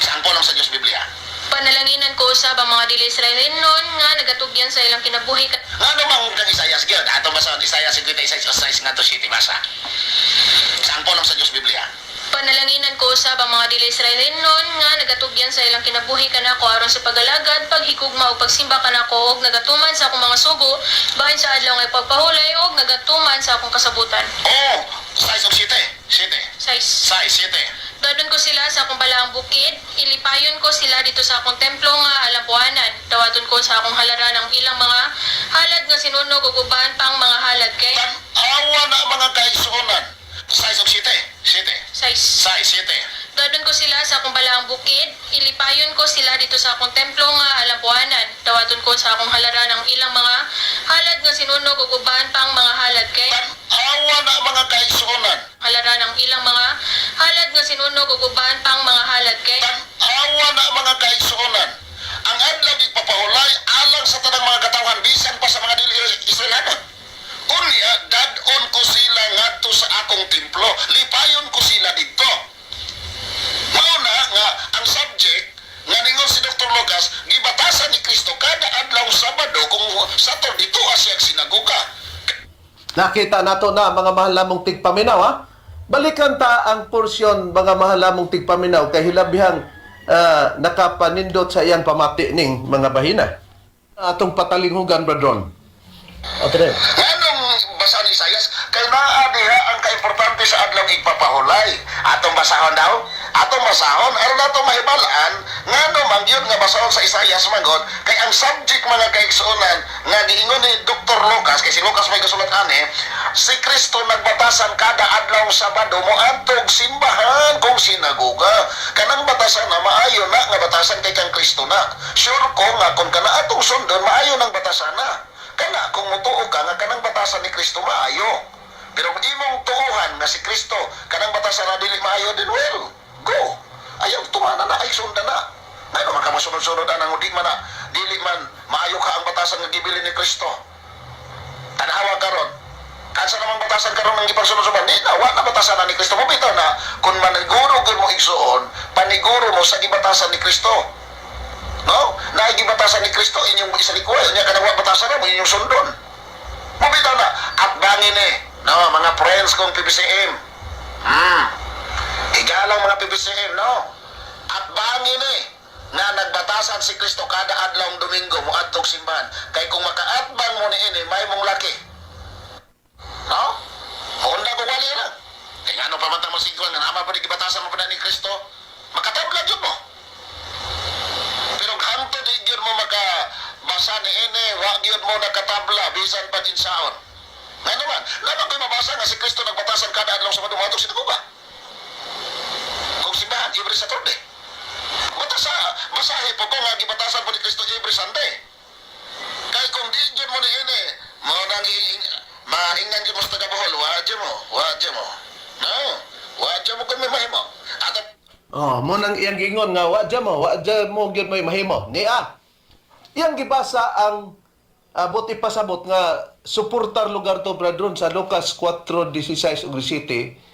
Saan po lang sa Diyos Biblia? Panalanginan ko usab ang mga dili Israelinhon nga nagatugyan sa ilang kinabuhi Ngano mang kang Isaias gyud? Ato basa Isaias 56 6 ngadto 7, basa. Saan po lang sa Diyos Biblia? Panalanginan ko usab ang mga dili Israelinhon nga nagatugyan sa ilang kinabuhi kanako aron sa pagalagad, paghigugma ug pagsimba kanako ug nagatuman sa akong mga sugo bahin sa adlaw nga ipagpahulay ug nagatuman sa akong kasabutan. Oh, 6 og 7. 7. 6. 6, 7. Dadon ko sila sa akong balaang bukid, ilipayon ko sila dito sa akong templo nga alampuanan. Dawaton ko sa akong halaran ang ilang mga halad nga sinunog ug uban pang mga halad kay Tan-awa na, mga kaigsuonan. 6 og 7. 7. 6. 6, 7. Dadon ko sila sa akong balaang bukid, ilipayon ko sila dito sa akong templo nga alampuanan. Dawaton ko sa akong halaran ang ilang mga halad nga sinunog ug uban pang mga halad kay Tan-awa na, mga kaigsuonan. halaran ang ilang mga halad nga sinunog ug uban pang mga halad kay Tan-awa na, mga kaigsuonan. Ang adlaw ipapahulay alang sa tanang mga katawhan bisan pa sa mga dili Israelhanon. Unya, dad-on ko sila ngadto sa akong templo. Lipayon ko sila didto. Mao na nga ang subject nga ningon si Dr. Lucas, gibatasan ni Kristo kada adlaw Sabado kung Saturday tuwa siya ang sinagoga. Nakita nato na, mga mahal namong tigpaminaw, ha. Balikan ta ang porsyon, mga mahal namong tigpaminaw, kay hilabihang nakapanindot sa iyang pamati ning mga bahina. Atong patalinghugan, Bradron. Okay. Nganong basa ni Isaias? Kay naa diha ang kaimportante sa adlaw igpapahulay. Atong basahon daw? Atong basahon aron nato mahibal-an ngano man gyud nga basahon sa Isaias manggod kay ang subject, mga kaigsuonan, nga giingon ni Dr. Lucas, kay si Lucas may gasulat ani, si Kristo nagbatasan kada adlaw Sabado moadtog simbahan kung sinagoga. Kanang batasan na maayo na nga batasan kay kang Kristo na. Sure ko nga kung kana atong sundon, maayo nang batasan na. Kana kung mutuo ka nga kanang batasan ni Kristo maayo. Pero kung imong tuuhan nga si Kristo kanang batasan na dili maayo din, well, go. Ayaw tumana na, ay sundan na. Ngano man ka mosunod-sunod anang di man na dili man maayo ka ang batasan nga gibili ni Kristo? Tanawa karon. Asa namang batasan karon ang gipagsunod sa di na, wa na batasan na ni Kristo mo bitaw na kung maniguro gyud mo, igsuon, paniguro mo sa gibatasan ni Kristo. No? Na gibatasan ni Kristo inyong isalikuay, unya kanang wa batasan na mo inyong sundon. Mo bitaw na at bangin eh. No, mga friends kong PBCM. Igalang mga PBCM, no? At bangin eh na nagbatasan si Kristo kada adlawng Domingo mo adtog simbahan. Kay kung makaatbang mo niini, may mong laki. No? Honda ko wali na. Kaya nga pa man mo sigwan, nga ama pa ni gibatasan mo pa na ni Kristo, makatabla yun mo. Pero hangtod di gyud mo makabasa ni ini, wa gyud mo nakatabla bisan pa insaon. Nga naman, naman ko'y mabasa nga si Kristo nagbatasan kada adlaw sa madumatog sinagoga. Kung simbahan, every Saturday. Batasa, basahe po ko nga gibatasan po ni Kristo every Sunday. Kay kung di gyud mo ni ini, mo nang maingnan gyud mo sa taga Bohol, wa gyud mo, wa gyud mo. No, wa gyud mo kung may mahimo. Ato Oh, mo nang iyang giingon nga wa dya mo gyud may mahimo. Niya. Iyang gibasa ang buti pasabot nga suportar lugar to, brethren, sa Lucas 4:16 ug 17.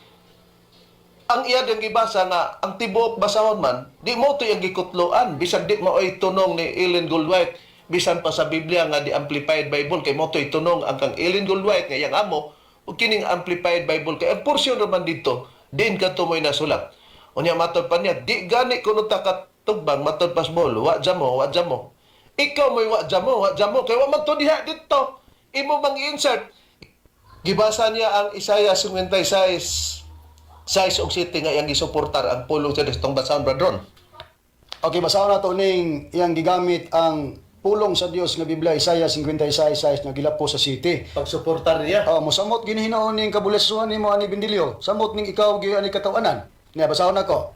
Ang iya diyang gibasa nga ang tibuok basahon man di mo to iyang gikutloan bisan di maoy tunong ni Ellen Goldwhite, bisan pa sa Biblia nga di Amplified Bible, kay mo to'y tunong ang kang Ellen Goldwhite nga iyang amo ug kining Amplified Bible, kay ang portion raman dito din kadto mo'y nasulat. Unya matod pa niya, di gani kuno ta katugbang matod pas bol, wa jamo, wa jamo. Ikaw mo'y wa jamo, wa jamo, kay wa man to diha didto, imo mang insert. Gibasa niya ang Isaiah 56 6 ug 7 nga iyang gisuportar ang pulong sa Dios tong basahon, brethren. Okay, basahon nato ning iyang gigamit ang pulong sa Dios nga Biblia, Isaiah 56:6 nga gilapo sa city. Pagsuportar niya. Oh, mosamot gini hinoon ning kabulesuhan nimo ani Bindilyo. Samot ning ikaw gyud ani katawanan. Niya basahon nako.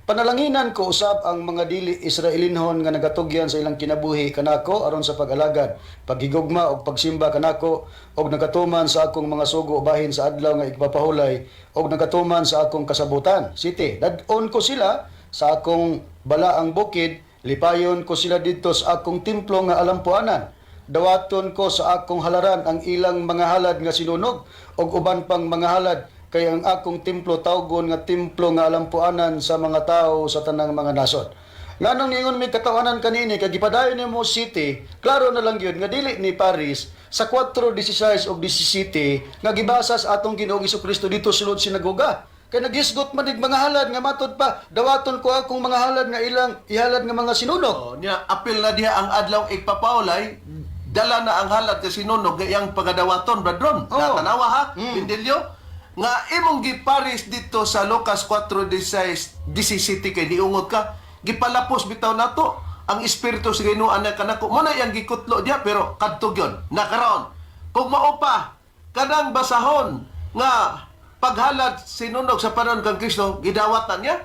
Panalanginan ko usab ang mga dili Israelinhon nga nagatugyan sa ilang kinabuhi kanako aron sa pag-alagad, paghigugma og pagsimba kanako og nagatuman sa akong mga sugo bahin sa adlaw nga igpapahulay og nagatuman sa akong kasabutan. City, dad-on ko sila sa akong balaang bukid, lipayon ko sila didto sa akong templo nga alampuanan. Dawaton ko sa akong halaran ang ilang mga halad nga sinunog og uban pang mga halad, kay ang akong templo tawgon nga templo nga alampuanan sa mga tawo sa tanang mga nasod. Nganong niingon may katawanan kanini kay gipadayon nimo city, klaro na lang gyud nga dili ni Paris sa 4:16 ug 17 nga gibasa sa atong Ginoong Kristo dito sulod sinagoga. Kay naghisgot man dig mga halad nga matod pa, dawaton ko akong mga halad nga ilang ihalad nga mga sinunog. Oh, niya apil na diha ang adlaw igpapaulay, dala na ang halad ka sinunog nga iyang pagadawaton, brethren. Oh. Natanawa ha, Bindilyo, nga imong giparis dito sa Lucas 4:16 17 kay niungot ka, gipalapos bitaw nato ang espiritu sa Ginoo ana kanako mo na iyang gikutlo diha, pero kadto gyud nakaroon kung mao pa kanang basahon nga paghalad sinunog sa panahon kang Kristo gidawat na niya.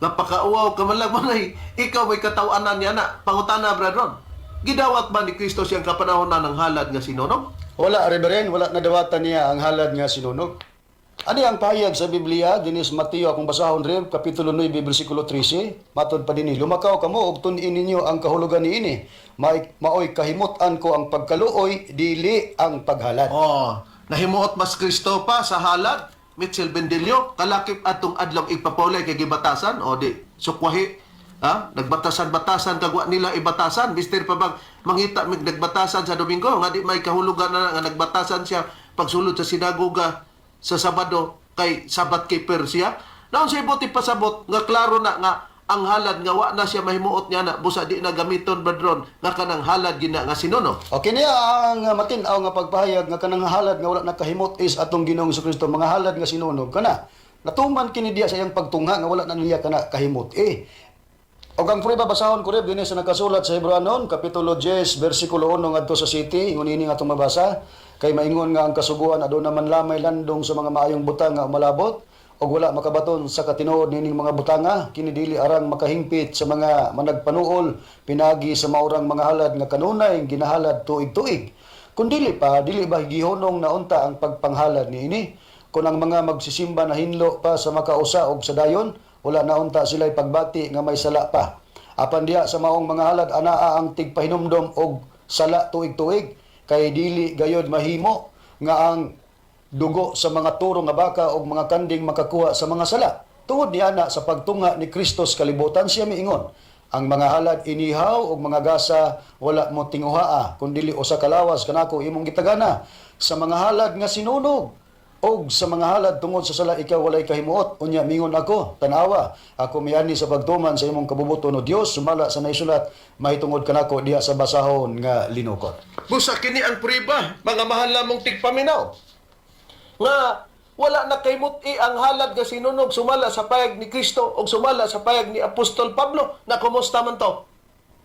Napakauwaw ka man lang manay. Ikaw may katawanan niya na. Pangutana, brethren. Gidawat ba ni Kristo siyang kapanahon na ng halad nga sinunog? Wala, Reverend, wala nadawatan niya ang halad nga sinunog. Ani ang pahayag sa Biblia, dinis Mateo, akong basahon, Rev, Kapitulo 9, bersikulo 13, matod pa dinhi, lumakaw kamo ug tun-in ninyo ang kahulugan niini. May, maoy kahimut-an ko ang pagkaluoy, dili ang paghalad. Oh, nahimuot mas Kristo pa sa halad, Mitchell Bendilio, kalakip atong adlaw igpapulay kay gibatasan o di sukwahi. Ha? Nagbatasan-batasan kagwa nila ibatasan. Mister pa bang mangita mig nagbatasan sa Domingo nga di may kahulugan na nga nagbatasan siya pagsulod sa sinagoga sa Sabado kay Sabat keeper siya. Naon siya buti pasabot nga klaro na nga ang halad nga wa na siya mahimuot niya na busa di na gamiton, brethren, nga kanang halad gina nga sinuno. Okay niya ang matin-aw nga pagpahayag nga kanang halad nga wala nakahimot is atong Ginoong Kristo mga halad nga sinunog kana. Natuman kini diya sa iyang pagtungha nga wala na niya kana kahimot eh. Og ang prueba basahon ko reb dinhi sa nakasulat sa Hebreanon kapitulo 10 bersikulo 1 ngadto sa city, ingon ini nga atong mabasa, kay maingon nga ang kasuguan aduna man lamay landong sa mga maayong butang nga umalabot og wala makabaton sa katinuod nining mga butanga. Kini dili arang makahingpit sa mga managpanuol pinagi sa maurang mga halad nga kanunay ginahalad tuig-tuig, kun dili pa, dili ba gihunong na unta ang pagpanghalad niini? Kung ang mga magsisimba na hinlo pa sa makausa og sa dayon, wala na unta sila'y pagbati nga may sala pa. Apan diha sa maong mga halad anaa ang tigpahinumdom og sala tuig-tuig, kay dili gayod mahimo nga ang Dugo sa mga turo nga baka og mga kanding makakuha sa mga sala. Tungod niana sa pagtunga ni Kristo sa kalibutan, siya miingon, "Ang mga halad inihaw og mga gasa wala mo tinguhaa, kun dili usa ka lawas kanako imong gitagana. Sa mga halad nga sinunog og sa mga halad tungod sa sala ikaw walay kahimuot. Unya mingon ako, tanawa, ako miani sa pagtuman sa imong kabubuton, o Dios, sumala sa naisulat mahitungod kanako diha sa basahon nga linukot." Busa kini ang priba, mga mahal namong tigpaminaw, nga wala na kay muti ang halad nga sinunog sumala sa payag ni Kristo o sumala sa payag ni Apostol Pablo. Na kumusta man to?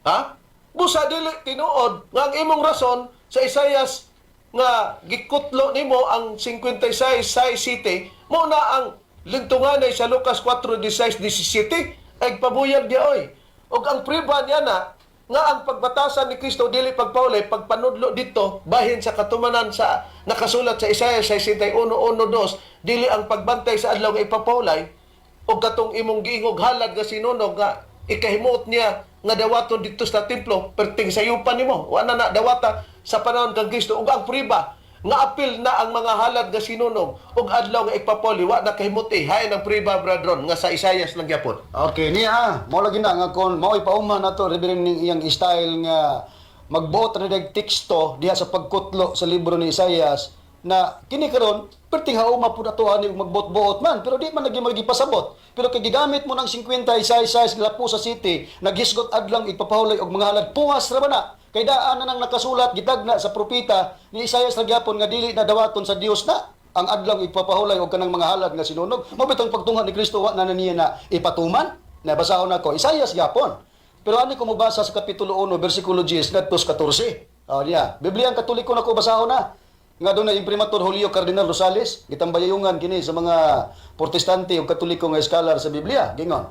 Ha? Busa dili tinuod nga ang imong rason sa Isayas nga gikutlo nimo ang 56 size city mo na ang lintunganay sa Lucas 4:16 17 ay pabuyag di oy. Og ang priba niya na nga ang pagbatasan ni Kristo dili pagpauli, pagpanudlo dito bahin sa katumanan sa nakasulat sa Isaiah 61:1-2, dili ang pagbantay sa adlaw nga ipapawlay og katong imong giingog halad nga sinunog nga ikahimuot niya nga dawaton dito sa templo perting sayupan nimo, wa na na dawata sa panahon kang Kristo. Ug ang priba nga apil na ang mga halad nga sinunog ug adlaw nga ipapawli, wa na kahimuti hain ang priba, brethren, nga sa Isaias lang gyapon. Okay, niya ah. Mao lagi na nga kon mao'y pauma nato, Reverend, ning iyang style nga magbuot ra dag teksto diha sa pagkutlo sa libro ni Isaias na kini karon perting hauma pud ato ani magbuot-buot man, pero di man lagi magipasabot. Pero kay gigamit mo ng 56 lapo sa city, naghisgot adlang ipapahulay og mga halad, puwas ra ba na? Kay daan na nang nakasulat, gitagna sa propeta ni Isaias ra gyapon nga dili na dawaton sa Dios na ang adlaw ipapahulay og kanang mga halad nga sinunog. Mao bitong pagtungha ni Kristo wa na na niya na ipatuman. Nabasahon nako Isaias gyapon. Pero ani ko mobasa sa kapitulo 1 bersikulo 10 ngadto sa 14. Oh, niya. Biblia ang Katoliko nako basahon na. Nga doon na Imprimatur Julio Cardinal Rosales, gitambayungan kini sa mga Protestante ug Katoliko nga scholar sa Biblia. Gingon,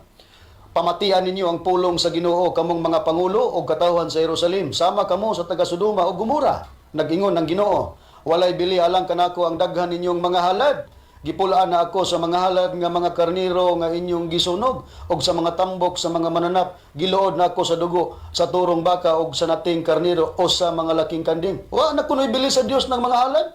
"Pamatian ninyo ang pulong sa Ginoo, kamong mga pangulo o katawhan sa Jerusalem. Sama kamo sa taga Sodoma o Gomora. Nag-ingon ang Ginoo, walay bili alang kanako ang daghan ninyong mga halad. Gipulaan na ako sa mga halad nga mga karniro nga inyong gisunog og sa mga tambok sa mga mananap. Giluod na ako sa dugo sa turong baka og sa nating karniro o sa mga laking kanding." Wa na kuno'y bili sa Dios ng mga halad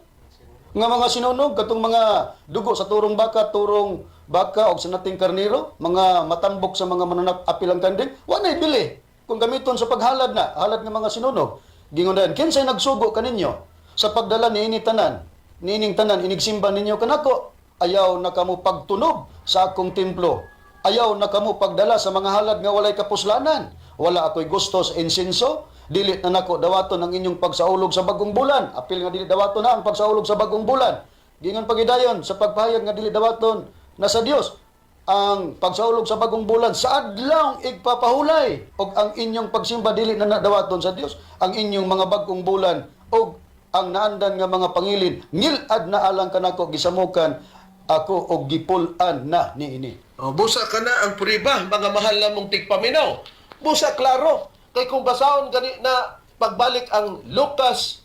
nga mga sinunog, katong mga dugo sa turong baka og sa nating karniro, mga matambok sa mga mananap, apil ang kanding, wa na bili kung gamiton sa paghalad na halad nga mga sinunog. Gingon dayon, "Kinsay nagsugo kaninyo sa pagdala niini tanan, niining tanan inigsimba ninyo kanako? Ayaw na kamo pagtunob sa akong templo. Ayaw na kamo pagdala sa mga halad nga walay kapuslanan. Wala ako'y gusto sa insenso. Dili na nako dawaton ang inyong pagsaulog sa bagong bulan." Apil nga dili dawaton na ang pagsaulog sa bagong bulan. Gingon pagidayon sa pagpahayag nga dili dawaton na sa Dios ang pagsaulog sa bagong bulan sa adlaw igpapahulay, og ang inyong pagsimba dili na nadawaton sa Dios ang inyong mga bagong bulan og ang naandan nga mga pangilin. Ngilad na alang kanako, gisamukan ako og gipul-an na niini." O, busa ka na ang priba, mga mahal namong tigpaminaw. Busa klaro, kay kung basahon gani na pagbalik ang Lucas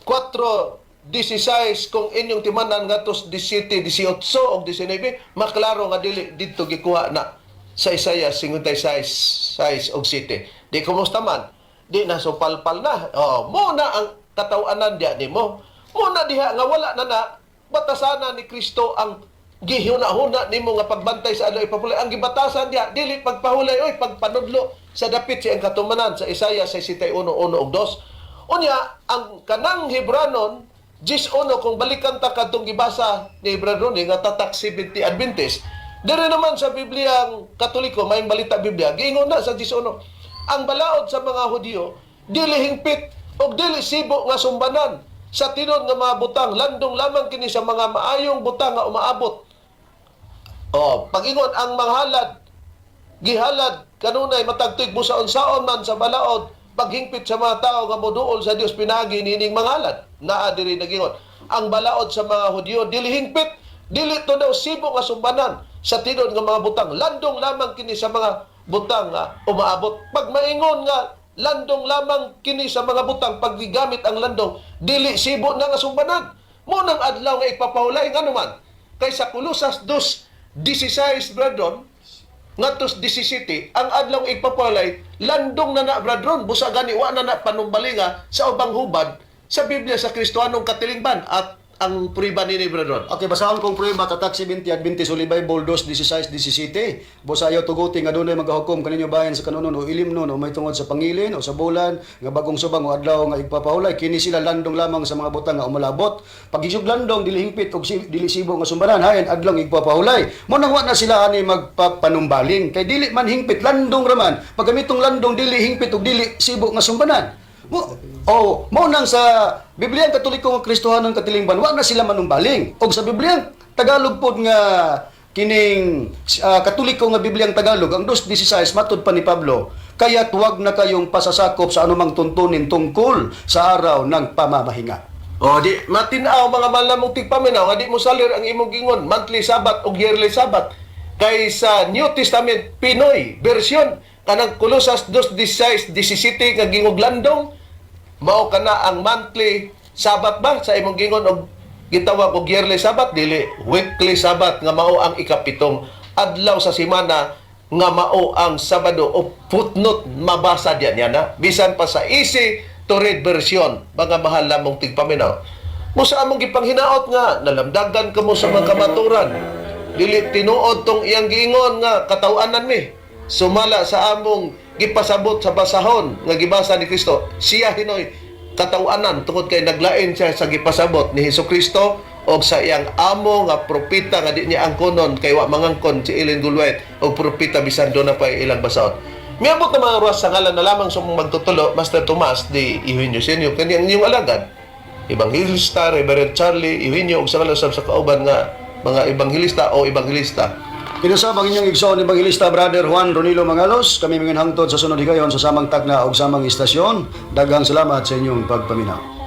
4:16, kung inyong timanan ngadto 17, 18 og 19, maklaro nga dili didto gikuha na sa Isaiah 56 6 og 7. Di kumusta man, di na supalpal na. O, mo na ang katawanan diya nimo. Mo na diha nga wala na na batasana ni Kristo ang gihuna-huna nimo nga pagbantay sa adlaw ipapulay. Ang gibatasan diha dili pagpahulay oy, pagpanudlo sa dapit siyang katumanan sa Isaiah 61:1 ug 2. Unya ang kanang Hebranon 10:1, kung balikan ta kadtong gibasa ni Hebranon nga tatak 70 Adventist dire naman sa Biblia ang Katoliko, may balita Biblia, giingon na sa 10:1, ang balaod sa mga Hudiyo dili hingpit og dili sibo nga sumbanan sa tinuod nga mga butang, landong lamang kini sa mga maayong butang nga umaabot. Oh, pag-ingon ang mga halad gihalad kanunay matag tuig busa unsaon man sa balaod paghingpit sa mga tao nga moduol sa Dios pinaagi niining mga halad. Naa diri nagingon ang balaod sa mga Hudyo dili hingpit, dili to daw sibo nga sumbanan sa tinuod nga mga butang, landong lamang kini sa mga butang nga umaabot. Pag maingon nga landong lamang kini sa mga butang, pag gigamit ang landong, dili sibo na nga sumbanan mo nang adlaw nga ipapahulay. Ngano man kay sa Kolosas 2:16, brethren, ngadto 17, ang adlaw igpapalay landong na na, brethren. Busa gani wa na na panumbali nga sa ubang hubad sa Biblia sa Kristohanong katilingban at Ang prueba nini, Brother Rod. Okay, basahon kong pruweba, Tatak 70 Adventist Holy Bible 2:16-17. Busa ayaw tuguti nga dunay magahukom kaninyo bahin sa kanunon o ilimnon o may tungod sa pangilin o sa bulan nga bagong subang o adlaw nga igpapahulay, kini sila landong lamang sa mga butang nga umalabot. Pag-isog landong, dili hingpit og dili sibo nga sumbanan, hain adlaw nga igpapahulay. Mo nang wa na sila ani magpapanumbaling kay dili man hingpit, landong raman. Paggamitong landong, dili hingpit og dili sibo nga sumbanan. Mo oh, mo nang sa Bibliang Katoliko nga Kristohanon katilingban, wa na sila manumbaling. Og sa Bibliang Tagalog pod nga kining Katoliko nga Bibliang Tagalog, ang 2:16, matud pa ni Pablo, "Kaya't huwag na kayong pasasakop sa anumang tuntunin tungkol sa araw ng pamamahinga." O di matinaw, mga mahal namong tigpaminaw, nga di mo salir ang imong gingon monthly Sabbath o yearly Sabbath kay sa New Testament Pinoy version kanang Kolosas 2:16-17 nga gingog landong, mao kana ang monthly Sabbath ba sa imong gingon og gitawag og yearly Sabbath? Dili, weekly Sabbath nga mao ang ikapitong adlaw sa semana nga mao ang Sabado o footnote mabasa diyan niya na bisan pa sa easy to read version, mga mahal lamong tigpaminaw. Mo sa among gipanghinaot nga nalamdagan kamo sa mga kamaturan, dili tinuod tong iyang giingon nga kataw-anan mi sumala sa among gipasabot sa basahon nga gibasa ni Kristo. Siya hinoy kataw-anan tungod kay naglain siya sa gipasabot ni Hesus Kristo og sa iyang amo nga propeta nga di niya angkonon kay wa mangangkon si Ellen G. White og propeta bisan duna pa ilang basahon. Miabot na mga ruwas sa ngalan na lamang sa mong magtutulo, Master Tomas di Eugenio Senior, kani ang inyong alagad, Evangelista Reverend Charlie Eugenio, ug sa ngalan usab sa kauban nga mga ebanghelista o ebanghelista. Kinusab ang inyong igsoon, Evangelista Brother Juan Ronilo Mangalos. Kami mga hangtod sa sunod higayon sa samang takna og samang istasyon. Daghang salamat sa inyong pagpaminaw.